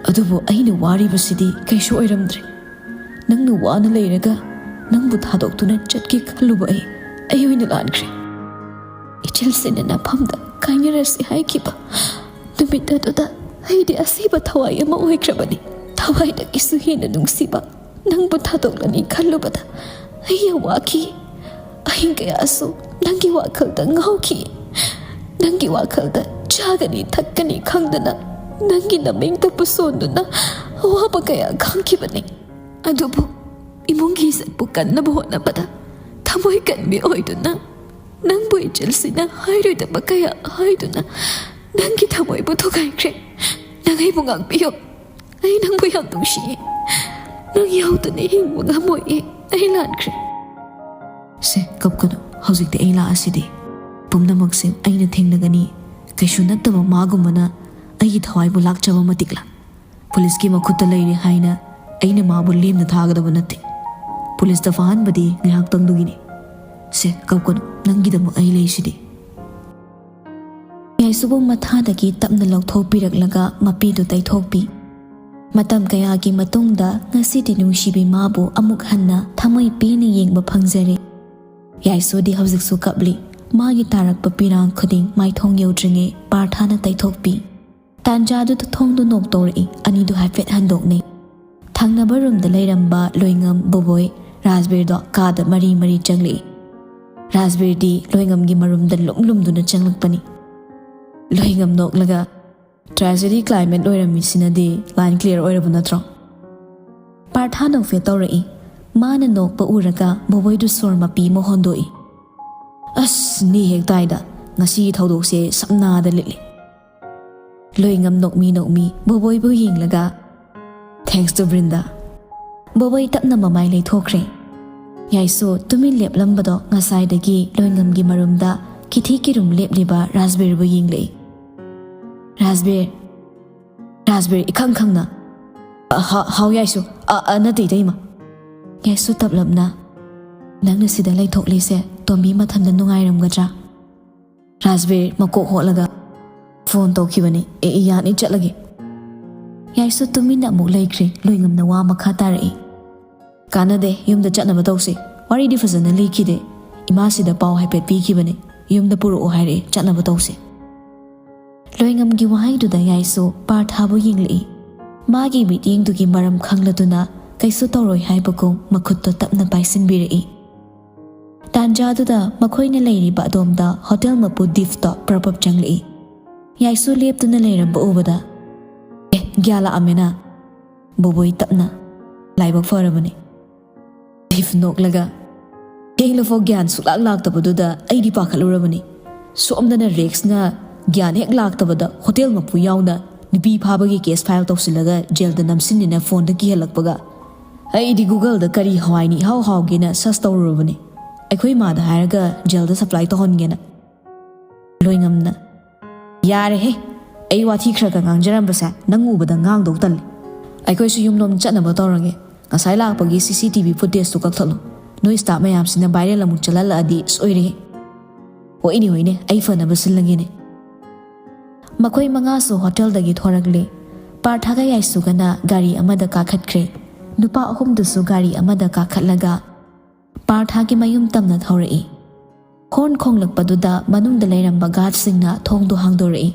ꯑꯗꯨꯕꯨ ꯑꯩꯅ ꯋꯥꯔꯤꯕꯁꯤꯗꯤ ꯀꯩꯁꯨ ꯑꯣꯏꯔꯝꯗ꯭ꯔꯦ꯫ ꯅꯪꯅ ꯋꯥꯅ ꯂꯩꯔꯒ ꯅꯪꯕꯨ ꯊꯥꯗꯣꯛꯇꯨꯅ ꯆꯠꯀꯦ ꯈꯜꯂꯨꯕ ꯑꯩ, ꯑꯩ ꯑꯣꯏꯅ ꯂꯥꯟꯈ꯭ꯔꯦ꯫ ꯏꯆꯜꯁꯤꯅ ꯅꯐꯝꯗ ꯀꯥꯏꯅꯔꯁꯤ ꯍꯥꯏꯈꯤꯕ ꯅꯨꯃꯤꯠ ꯑꯗꯨꯗ ꯑꯩꯗꯤ ꯑꯁꯤꯕ ꯊꯋꯥꯏ ꯑꯃ ꯑꯣꯏꯈ꯭ꯔꯕꯅꯤ꯫ ꯊꯋꯥꯏꯗꯒꯤꯁꯨ ꯍꯦꯟꯅ ꯅꯨꯡꯁꯤꯕ ꯅꯪꯕꯨ ꯊꯥꯗꯣꯛꯂꯅꯤ ꯈꯜꯂꯨꯕꯗ ꯑꯩ ꯌꯥꯝ ꯋꯥꯈꯤ꯫ ꯑꯍꯤꯡ ꯀꯌꯥꯁꯨ ꯅꯪꯒꯤ ꯋꯥꯈꯜꯗ ꯉꯥꯎꯈꯤ꯫ ꯅꯪꯒꯤ ꯋꯥꯈꯜꯗ ꯆꯥꯒꯅꯤ ꯊꯛꯀꯅꯤ ꯈꯪꯗꯅ ꯅꯪꯒꯤ ꯅꯃꯤꯡꯇꯕꯨ ꯁꯣꯟꯗꯨꯅ ꯑꯋꯥꯕ ꯀꯌꯥ ꯈꯥꯡꯈꯤꯕꯅꯤ꯫ ꯑꯗꯨꯕꯨ ꯏꯃꯨꯡꯒꯤ ꯏꯖꯠꯄꯨ ꯀꯟꯅꯕ ꯍꯣꯠꯅꯕꯗ ꯊꯃꯣꯏ ꯀꯟꯕꯤ ꯑꯣꯏꯗꯨꯅ ꯅꯪꯕꯨ ꯏꯆꯜꯁꯤꯅ ꯍꯥꯏꯔꯣꯏꯗꯕ ꯀꯌꯥ ꯍꯥꯏꯗꯨꯅ ꯅꯪꯒꯤ ꯊꯃꯣꯏꯕꯨ ꯊꯨꯒꯥꯏꯈ꯭ꯔꯦ꯫ ꯅꯪ ꯑꯩꯕꯨ ꯉꯥꯛꯄꯤꯌꯨ꯫ ꯑꯩ ꯅꯪꯕꯨ ꯌꯥꯝ ꯅꯨꯡꯁꯤꯌꯦ꯫ ꯅꯪ ꯌꯥꯎꯗꯅ ꯍꯤꯡꯕ ꯉꯝꯃꯣꯏꯌꯦ꯫ ꯑꯩ ꯂꯥꯟꯈ꯭ꯔꯦ꯫" "ꯁꯦ, ꯀꯞꯀꯅꯨ꯫ ꯍꯧꯖꯤꯛꯇꯤ ꯑꯩ ꯂꯥꯛꯑꯁꯤꯗꯤ꯫ ꯄꯨꯝꯅꯃꯛꯁꯦ ꯑꯩꯅ ꯊꯦꯡꯅꯒꯅꯤ꯫ ꯀꯩꯁꯨ ꯅꯠꯇꯕ ꯃꯥꯒꯨꯝꯕꯅ ꯑꯩꯒꯤ ꯊꯋꯥꯏꯕꯨ ꯂꯥꯛꯆꯕ ꯃꯇꯤꯛꯂꯥ? ꯄꯨꯂꯤꯁꯀꯤ ꯃꯈꯨꯠꯇ ꯂꯩꯔꯦ ꯍꯥꯏꯅ ꯑꯩꯅ ꯃꯥꯕꯨ ꯂꯦꯝꯅ ꯊꯥꯒꯗꯕ ꯅꯠꯇꯦ꯫ ꯄꯨꯂꯤꯁꯇ ꯐꯥꯍꯟꯕꯗꯤ ꯉꯥꯏꯍꯥꯛꯇꯪꯗꯨꯒꯤꯅꯤ꯫ ꯁꯦ, ꯀꯞꯀꯅꯨ, ꯅꯪꯒꯤꯗꯃꯛ ꯑꯩ ꯂꯩꯁꯤꯗꯤ꯫ ꯌꯥꯏꯁꯨꯕꯨ ꯃꯊꯥꯗꯒꯤ ꯇꯞꯅ ꯂꯧꯊꯣꯛꯄꯤꯔꯛꯂꯒ ꯃꯄꯤꯗꯨ ꯇꯩꯊꯣꯛꯄꯤ꯫ ꯃꯇꯝ ꯀꯌꯥꯒꯤ ꯃꯇꯨꯡꯗ ꯉꯁꯤꯗꯤ ꯅꯨꯡꯁꯤꯕꯤ ꯃꯥꯕꯨ ꯑꯃꯨꯛ ꯍꯟꯅ ꯊꯃꯣꯏ ꯄꯦꯟꯅ ꯌꯦꯡꯕ ꯐꯪꯖꯔꯦ꯫ ꯌꯥꯏꯁꯨꯗꯤ ꯍꯧꯖꯤꯛꯁꯨ ꯀꯞꯂꯤ꯫ ꯃꯥꯒꯤ ꯇꯥꯔꯛꯄ ꯄꯤꯔꯥꯡ ꯈꯨꯗꯤꯡ ꯃꯥꯏꯊꯣꯡ ꯌꯧꯗ꯭ꯔꯤꯉꯩ ꯄꯥꯔꯊꯥꯅ ꯇꯩꯊꯣꯛꯄꯤ꯫ ꯇꯥꯟꯖꯥꯗꯨꯗ ꯊꯣꯡꯗꯨ ꯅꯣꯛ ꯇꯧꯔꯛꯏ꯫ ꯑꯅꯤꯗꯨ ꯍꯥꯏꯐꯦꯠ ꯍꯟꯗꯣꯛꯅꯩ꯫ ꯊꯪꯅꯕ ꯔꯨꯝꯗ ꯂꯩꯔꯝꯕ ꯂꯣꯏꯉꯝ, ꯕꯣꯕꯣꯏ, ꯔꯥꯖꯕꯤꯔꯗꯣ ꯀꯥꯗ ꯃꯔꯤ ꯃꯔꯤ ꯆꯪꯂꯛꯏ꯫ ꯔꯥꯖꯕꯤꯔꯗꯤ ꯂꯣꯏꯉꯝꯒꯤ ꯃꯔꯨꯝꯗ ꯂꯨꯝ ꯂꯨꯝꯗꯨꯅ ꯆꯪꯂꯛꯄꯅꯤ꯫ ꯂꯣꯏꯉꯝ ꯅꯣꯛꯂꯒ, "Tragedy climate ꯑꯣꯏꯔꯝꯃꯤꯁꯤꯅꯗꯤ line clear ꯑꯣꯏꯔꯕ ꯅꯠꯇ꯭ꯔꯣ?" ꯄꯥꯔꯊꯥ ꯅꯣꯛꯐꯦꯠ ꯇꯧꯔꯛꯏ꯫ ꯃꯥꯅ ꯅꯣꯛꯄ ꯎꯔꯒ ꯕꯣꯕꯣꯏꯗꯨ ꯁꯣꯔ ꯃꯄꯤ ꯑꯃ ꯍꯣꯟꯗꯣꯛꯏ꯫ "ꯑꯁ, ꯅꯦ ꯍꯦꯛ ꯇꯥꯏꯗ꯫ ꯉꯁꯤꯒꯤ ꯊꯧꯗꯣꯛꯁꯦ ꯁꯝꯅꯥꯗ ꯂꯤꯠꯂꯤ꯫" ꯂꯣꯏꯉꯝ ꯅꯣꯛꯃꯤ ꯅꯣꯛꯃꯤ ꯕꯣꯕꯣꯏꯕꯨ ꯌꯦꯡꯂꯒ, "Thanks to Brinda꯫" ꯕꯣꯕꯣꯏ ꯇꯞꯅ ꯃꯃꯥꯏ ꯂꯩꯊꯣꯛꯈ꯭ꯔꯦ꯫ ꯌꯥꯏꯁꯨ ꯇꯨꯃꯤꯟ ꯂꯦꯞꯂꯝꯕꯗꯣ ꯉꯁꯥꯏꯗꯒꯤ ꯂꯣꯏꯉꯝꯒꯤ ꯃꯔꯨꯝꯗ ꯀꯤꯊꯤ ꯀꯤꯔꯨꯝ ꯂꯦꯞꯂꯤꯕ ꯔꯥꯖꯕꯤꯔꯕꯨ ꯌꯦꯡꯂꯛꯏ꯫ "ꯔꯥꯖꯕꯤꯔ, ꯔꯥꯖꯕꯤꯔ, ꯏꯈꯪ ꯈꯪꯅ꯫" "ꯑ, ꯍꯥ-, ꯍꯥꯎ ꯌꯥꯏꯁꯨ꯫" "ꯑ, ꯑ, ꯅꯠꯇꯦ ꯏꯇꯩꯃ꯫" ꯌꯥꯏꯁꯨ ꯇꯞꯂꯞꯅ, "ꯅꯪꯅ ꯁꯤꯗ ꯂꯩꯊꯣꯛꯂꯤꯁꯦ ꯇꯣꯝꯕꯤ ꯃꯊꯟꯗ ꯅꯨꯡꯉꯥꯏꯔꯝꯒꯗ꯭ꯔꯥ?" ꯔꯥꯖꯕꯤꯔ ꯃꯀꯣꯛ ꯍꯣꯠꯂꯒ, "Phone ꯇꯧꯈꯤꯕꯅꯤ꯫ ꯑꯦ, ꯑꯦ, ꯌꯥꯅꯤ, ꯆꯠꯂꯒꯦ꯫" ꯌꯥꯏꯁꯨ ꯇꯨꯃꯤꯟꯅ ꯑꯃꯨꯛ ꯂꯩꯈ꯭ꯔꯦ꯫ ꯂꯣꯏꯉꯝꯅ ꯋꯥ ꯃꯈꯥ ꯇꯥꯔꯛꯏ꯫ "ꯀꯥꯟꯅꯗꯦ, ꯌꯨꯝꯗ ꯆꯠꯅꯕ ꯇꯧꯁꯤ꯫ ꯋꯥꯔꯤꯗꯤ ꯐꯖꯅ ꯂꯤꯈꯤꯗꯦ꯫ ꯏꯃꯥꯁꯤꯗ ꯄꯥꯎ ꯍꯥꯏꯐꯦꯠ ꯄꯤꯈꯤꯕꯅꯦ꯫ ꯌꯨꯝꯗ ꯄꯨꯔꯛꯑꯣ ꯍꯥꯏꯔꯛꯑꯦ, ꯆꯠꯅꯕ ꯇꯧꯁꯤ꯫" ꯂꯣꯏꯉꯝꯒꯤ ꯋꯥꯍꯩꯗꯨꯗ ꯌꯥꯏꯁꯨ ꯄꯥꯔꯊꯥꯕꯨ ꯌꯦꯡꯂꯛꯏ꯫ ꯃꯥꯒꯤ ꯃꯤꯠꯌꯦꯡꯗꯨꯒꯤ ꯃꯔꯝ ꯈꯪꯂꯗꯨꯅ ꯀꯩꯁꯨ ꯇꯧꯔꯣꯏ ꯍꯥꯏꯕꯒꯨꯝ ꯃꯈꯨꯠꯇꯣ ꯇꯞꯅ ꯄꯥꯏꯁꯤꯟꯕꯤꯔꯛꯏ꯫ ꯇꯥꯟꯖꯥꯗꯨꯗ ꯃꯈꯣꯏꯅ ꯂꯩꯔꯤꯕ ꯑꯗꯣꯝꯗ ꯍꯣꯇꯦꯜ ꯃꯄꯨ ꯗꯤꯐꯇꯣ ꯄ꯭ꯔꯞ ꯄ꯭ꯔꯞ ꯆꯪꯂꯛꯏ꯫ ꯌꯥꯏꯁꯨ ꯂꯦꯞꯇꯨꯅ ꯂꯩꯔꯝꯕ ꯎꯕꯗ, "ꯑꯦ, ꯒ꯭ꯌꯥꯟ ꯂꯥꯛꯑꯝꯃꯦꯅ?" ꯕꯣꯕꯣꯏ ꯇꯞꯅ, "ꯂꯥꯏꯕꯛ ꯐꯔꯕꯅꯤ꯫" ꯗꯤꯐ ꯅꯣꯛꯂꯒ, "ꯊꯦꯡꯂꯐꯥꯎ ꯒ꯭ꯌꯥꯟ ꯁꯨꯛꯂꯥꯛ ꯂꯥꯛꯇꯕꯗꯨꯗ ꯑꯩꯗꯤ ꯄꯥꯈꯠꯂꯨꯔꯕꯅꯤ꯫ ꯁꯣꯝꯗꯅ ꯔꯦꯛꯁꯅ ꯒ꯭ꯌꯥꯟ ꯍꯦꯛ ꯂꯥꯛꯇꯕꯗ ꯍꯣꯇꯦꯜ ꯃꯄꯨ ꯌꯥꯎꯅ ꯅꯨꯄꯤ ꯐꯥꯕꯒꯤ case file ꯇꯧꯁꯤꯜꯂꯒ ꯖꯦꯜꯗ ꯅꯝꯁꯤꯟꯅꯤꯅ ꯐꯣꯟꯗ ꯀꯤꯍꯜꯂꯛꯄꯒ, ꯑꯩꯗꯤ Googleꯗ ꯀꯔꯤ ꯍꯋꯥꯏꯅ ꯏꯍꯥꯎ ꯍꯥꯎꯒꯦꯅ search ꯇꯧꯔꯨꯔꯕꯅꯤ꯫ ꯑꯩꯈꯣꯏ ꯏꯃꯥꯗ ꯍꯥꯏꯔꯒ ꯖꯦꯜꯗ supply ꯇꯧꯍꯟꯒꯦꯅ꯫" ꯂꯣꯏꯉꯝꯅ, "ꯌꯥꯔꯦꯍꯦ, ꯑꯩ ꯋꯥꯊꯤ ꯈꯔ ꯈꯔ ꯉꯥꯡꯖꯔꯝꯕꯁꯦ ꯅꯪ ꯎꯕꯗ ꯉꯥꯡꯗꯧ ꯇꯜꯂꯦ꯫ ꯑꯩꯈꯣꯏꯁꯨ ꯌꯨꯝꯂꯣꯝ ꯆꯠꯅꯕ ꯇꯧꯔꯒꯦ꯫ ꯉꯁꯥꯏ ꯂꯥꯛꯄꯒꯤ ꯁꯤ ꯁꯤ ꯇꯤ ꯚꯤ ꯐꯨꯇꯦꯖꯇꯨ ꯀꯛꯊꯠꯂꯨ꯫ ꯅꯣꯏ ꯁ꯭ꯇꯥꯐ ꯃꯌꯥꯝꯁꯤꯅ ꯚꯥꯏꯔꯦꯜ ꯑꯃꯨꯛ ꯆꯠꯍꯜꯂꯛꯑꯗꯤ ꯁꯣꯏꯔꯦ꯫ ꯍꯣꯏꯅꯦ, ꯍꯣꯏꯅꯦ, ꯑꯩ ꯐꯅꯕ ꯁꯤꯜꯂꯒꯦꯅꯦ꯫ ꯃꯈꯣꯏ ꯃꯉꯥꯁꯨ ꯍꯣꯇꯦꯜꯗꯒꯤ ꯊꯣꯔꯛꯂꯦ꯫ ꯄꯥꯔꯊꯒ ꯌꯥꯏꯁꯨꯒꯅ ꯒꯥꯔꯤ ꯑꯃꯗ ꯀꯥꯈꯠꯈ꯭ꯔꯦ꯫ ꯅꯨꯄꯥ ꯑꯍꯨꯝꯗꯨꯁꯨ ꯒꯥꯔꯤ ꯑꯃꯗ ꯀꯥꯈꯠꯂꯒ ꯄꯥꯔꯊꯒꯤ ꯃꯌꯨꯝ ꯇꯝꯅ ꯊꯧꯔꯛꯏ꯫ ꯍꯣꯔꯟ ꯈꯣꯡꯂꯛꯄꯗꯨꯗ ꯃꯅꯨꯡꯗ ꯂꯩꯔꯝꯕ ꯒꯥꯔꯗꯁꯤꯡꯅ ꯊꯣꯡꯗꯨ ꯍꯥꯡꯗꯣꯔꯛꯏ꯫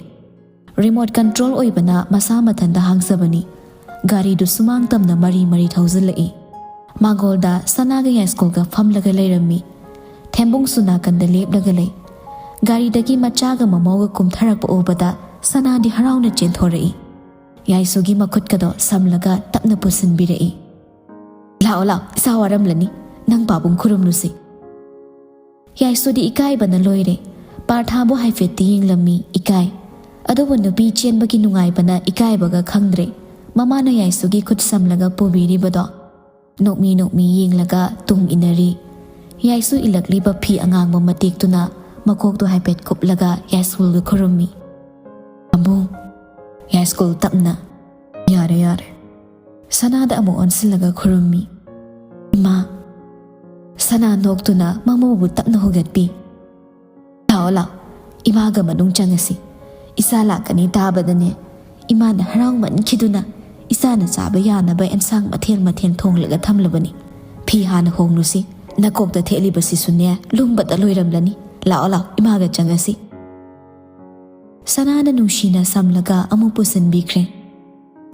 ꯔꯤꯃꯣꯠ ꯀꯟꯇ꯭ꯔꯣꯜ ꯑꯣꯏꯕꯅ ꯃꯁꯥ ꯃꯊꯟꯇ ꯍꯥꯡꯖꯕꯅꯤ꯫ ꯒꯥꯔꯤꯗꯨ ꯁꯨꯃꯥꯡ ꯇꯝꯅ ꯃꯔꯤ ꯃꯔꯤ ꯊꯧꯖꯤꯜꯂꯛꯏ꯫ ꯃꯥꯡꯒꯣꯜꯗ ꯁꯅꯥꯒ ꯌꯥꯏꯁ꯭ꯀꯨꯜꯒ ꯐꯝꯂꯒ ꯂꯩꯔꯝꯃꯤ꯫ ꯊꯦꯝꯕꯨꯡꯁꯨ ꯅꯥꯀꯟꯗ ꯂꯦꯞꯂꯒ ꯂꯩ꯫ ꯒꯥꯔꯤꯗꯒꯤ ꯃꯆꯥꯒ ꯃꯃꯧꯒ ꯀꯨꯝꯊꯔꯛꯄ ꯎꯕꯗ ꯁꯅꯥꯗꯤ ꯍꯔꯥꯎꯅ ꯆꯦꯟꯊꯣꯔꯛꯏ꯫ ꯌꯥꯏꯁꯨꯒꯤ ꯃꯈꯨꯠꯀꯗꯣ ꯁꯝꯂꯒ ꯇꯞꯅ ꯄꯨꯁꯤꯟꯕꯤꯔꯛꯏ꯫ "ꯂꯥꯛꯑꯣ, ꯂꯥꯛꯑꯣ, ꯏꯆꯥ ꯋꯥꯔꯝꯂꯅꯤ꯫ ꯅꯪ ꯄꯥꯕꯨꯡ ꯈꯨꯔꯨꯝꯂꯨꯁꯤ꯫" ꯌꯥꯏꯁꯨꯗꯤ ꯏꯀꯥꯏꯕꯅ ꯂꯣꯏꯔꯦ꯫ ꯄꯥꯔꯊꯥꯕꯨ ꯍꯥꯏꯐꯦꯠꯇꯤ ꯌꯦꯡꯂꯝꯃꯤ, ꯏꯀꯥꯏ꯫ ꯑꯗꯨꯕꯨ ꯅꯨꯄꯤ ꯆꯦꯟꯕꯒꯤ ꯅꯨꯡꯉꯥꯏꯕꯅ ꯏꯀꯥꯏꯕꯒ ꯈꯪꯗ꯭ꯔꯦ꯫ ꯃꯃꯥꯅ ꯌꯥꯏꯁꯨꯒꯤ ꯈꯨꯠ ꯁꯝꯂꯒ ꯄꯨꯕꯤꯔꯤꯕꯗꯣ ꯅꯣꯛꯃꯤ ꯅꯣꯛꯃꯤ ꯌꯦꯡꯂꯒ ꯇꯨꯡ ꯏꯟꯅꯔꯤ꯫ ꯌꯥꯏꯁꯨ ꯏꯜꯂꯛꯂꯤꯕ ꯐꯤ ꯑꯉꯥꯡꯕ ꯃꯇꯦꯛꯇꯨꯅ ꯃꯀꯣꯛꯇꯨ ꯍꯥꯏꯐꯦꯠ ꯀꯨꯞꯂꯒ ꯌꯥꯏꯁ꯭ꯀꯨꯜꯒ ꯈꯨꯔꯨꯝꯃꯤ꯫ "ꯄꯥꯕꯨꯡ꯫" ꯌꯥꯏꯁ꯭ꯀꯨꯜ ꯇꯞꯅ, "ꯌꯥꯔꯦ, ꯌꯥꯔꯦ꯫" ꯁꯅꯥꯗ ꯑꯃꯨꯛ ꯑꯣꯟꯁꯤꯜꯂꯒ ꯈꯨꯔꯨꯝꯃꯤ꯫ "ꯏꯃꯥ꯫" ꯁꯅꯥ ꯅꯣꯛꯇꯨꯅ ꯃꯃꯧꯕꯨ ꯇꯞꯅ ꯍꯨꯒꯠꯄꯤ꯫ "ꯂꯥꯛꯑꯣ, ꯂꯥꯛꯑꯣ, ꯏꯃꯥꯒ ꯃꯅꯨꯡ ꯆꯪꯉꯁꯤ꯫ ꯏꯆꯥ ꯂꯥꯛꯀꯅꯤ ꯇꯥꯕꯗꯅꯦ, ꯏꯃꯥꯅ ꯍꯔꯥꯎꯃꯟꯈꯤꯗꯨꯅ ꯏꯆꯥꯅ ꯆꯥꯕ ꯌꯥꯅꯕ ꯑꯦꯟꯁꯥꯡ ꯃꯊꯦꯜ ꯃꯊꯦꯜ ꯊꯣꯡꯂꯒ ꯊꯝꯂꯕꯅꯤ꯫ ꯐꯤ ꯍꯥꯟꯅ ꯍꯣꯡꯂꯨꯁꯤ꯫ ꯅꯀꯣꯛꯇ ꯊꯦꯠꯂꯤꯕꯁꯤꯁꯨꯅꯦ, ꯂꯨꯝꯕꯇ ꯂꯣꯏꯔꯝꯂꯅꯤ꯫ ꯂꯥꯛꯑꯣ, ꯂꯥꯛꯑꯣ, ꯏꯃꯥꯒ ꯆꯪꯉꯁꯤ꯫" ꯁꯅꯥꯅ ꯅꯨꯡꯁꯤꯅ ꯁꯝꯂꯒ ꯑꯃꯨꯛ ꯄꯨꯁꯤꯟꯕꯤꯈ꯭ꯔꯦ꯫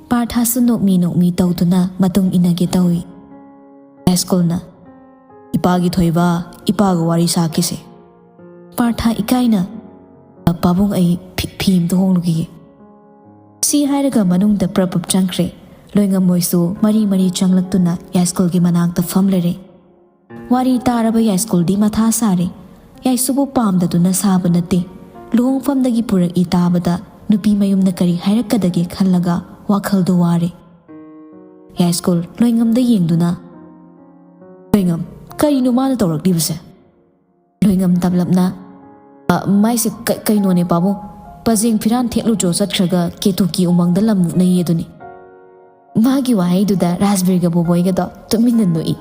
ꯄꯥꯔꯊꯥꯁꯨ ꯅꯣꯛꯃꯤ ꯅꯣꯛꯃꯤ ꯇꯧꯗꯨꯅ ꯃꯇꯨꯡ ꯏꯟꯅꯒꯦ ꯇꯧꯏ꯫ ꯌꯥꯏꯁ꯭ꯀꯨꯜꯅ, "ꯏꯄꯥꯒꯤ ꯊꯣꯏꯕ, ꯏꯄꯥꯒ ꯋꯥꯔꯤ ꯁꯥꯈꯤꯁꯦ꯫" ꯄꯥꯔꯊꯥ ꯏꯀꯥꯏꯅ, "ꯄꯥꯕꯨꯡ, ꯑꯩ ꯐꯤ, ꯐꯤ ꯑꯝꯇ ꯍꯣꯡꯂꯨꯈꯤꯒꯦ꯫" ꯁꯤ ꯍꯥꯏꯔꯒ ꯃꯅꯨꯡꯗ ꯄ꯭ꯔꯞ ꯄ꯭ꯔꯞ ꯆꯪꯈ꯭ꯔꯦ꯫ ꯂꯣꯏꯉꯝ ꯃꯣꯏꯁꯨ ꯃꯔꯤ ꯃꯔꯤ ꯆꯪꯂꯛꯇꯨꯅ ꯌꯥꯏꯁ꯭ꯀꯨꯜꯒꯤ ꯃꯅꯥꯛꯇ ꯐꯝ ꯂꯩꯔꯦ꯫ ꯋꯥꯔꯤ ꯇꯥꯔꯕ ꯌꯥꯏꯁ꯭ꯀꯨꯜꯗꯤ ꯃꯊꯥ ꯁꯥꯔꯦ꯫ ꯌꯥꯏꯁꯨꯕꯨ ꯄꯥꯝꯗꯗꯨꯅ ꯁꯥꯕ ꯅꯠꯇꯦ꯫ ꯂꯨꯍꯣꯡꯐꯝꯗꯒꯤ ꯄꯨꯔꯛꯏ ꯇꯥꯕꯗ ꯅꯨꯄꯤ ꯃꯌꯨꯝꯅ ꯀꯔꯤ ꯍꯥꯏꯔꯛꯀꯗꯒꯦ ꯈꯜꯂꯒ ꯋꯥꯈꯜꯗꯨ ꯋꯥꯔꯦ꯫ ꯌꯥꯏꯁ꯭ꯀꯨꯜ ꯂꯣꯏꯉꯝꯗ ꯌꯦꯡꯗꯨꯅ, "ꯂꯣꯏꯉꯝ, ꯀꯔꯤꯅꯣ ꯃꯥꯅ ꯇꯧꯔꯛꯂꯤꯕꯁꯦ?" ꯂꯣꯏꯉꯝ ꯇꯞꯂꯞꯅ, "ꯑ, ꯃꯥꯏꯁꯦ ꯀ-, ꯀꯩꯅꯣꯅꯦ ꯄꯥꯕꯨꯡ, ꯄꯖꯦꯡ ꯐꯤꯔꯥꯟ ꯊꯦꯛꯂꯨꯆꯣ ꯆꯠꯈ꯭ꯔꯒ ꯀꯦꯇꯨꯀꯤ ꯎꯃꯪꯗ ꯂꯝ ꯃꯨꯛꯅꯩꯌꯦ ꯑꯗꯨꯅꯤ꯫" ꯃꯥꯒꯤ ꯋꯥꯍꯩꯗꯨꯗ ꯔꯥꯖꯕꯤꯔꯒ ꯕꯣꯕꯣꯏꯒꯗꯣ ꯇꯨꯃꯤꯟꯅ ꯅꯣꯛꯏ꯫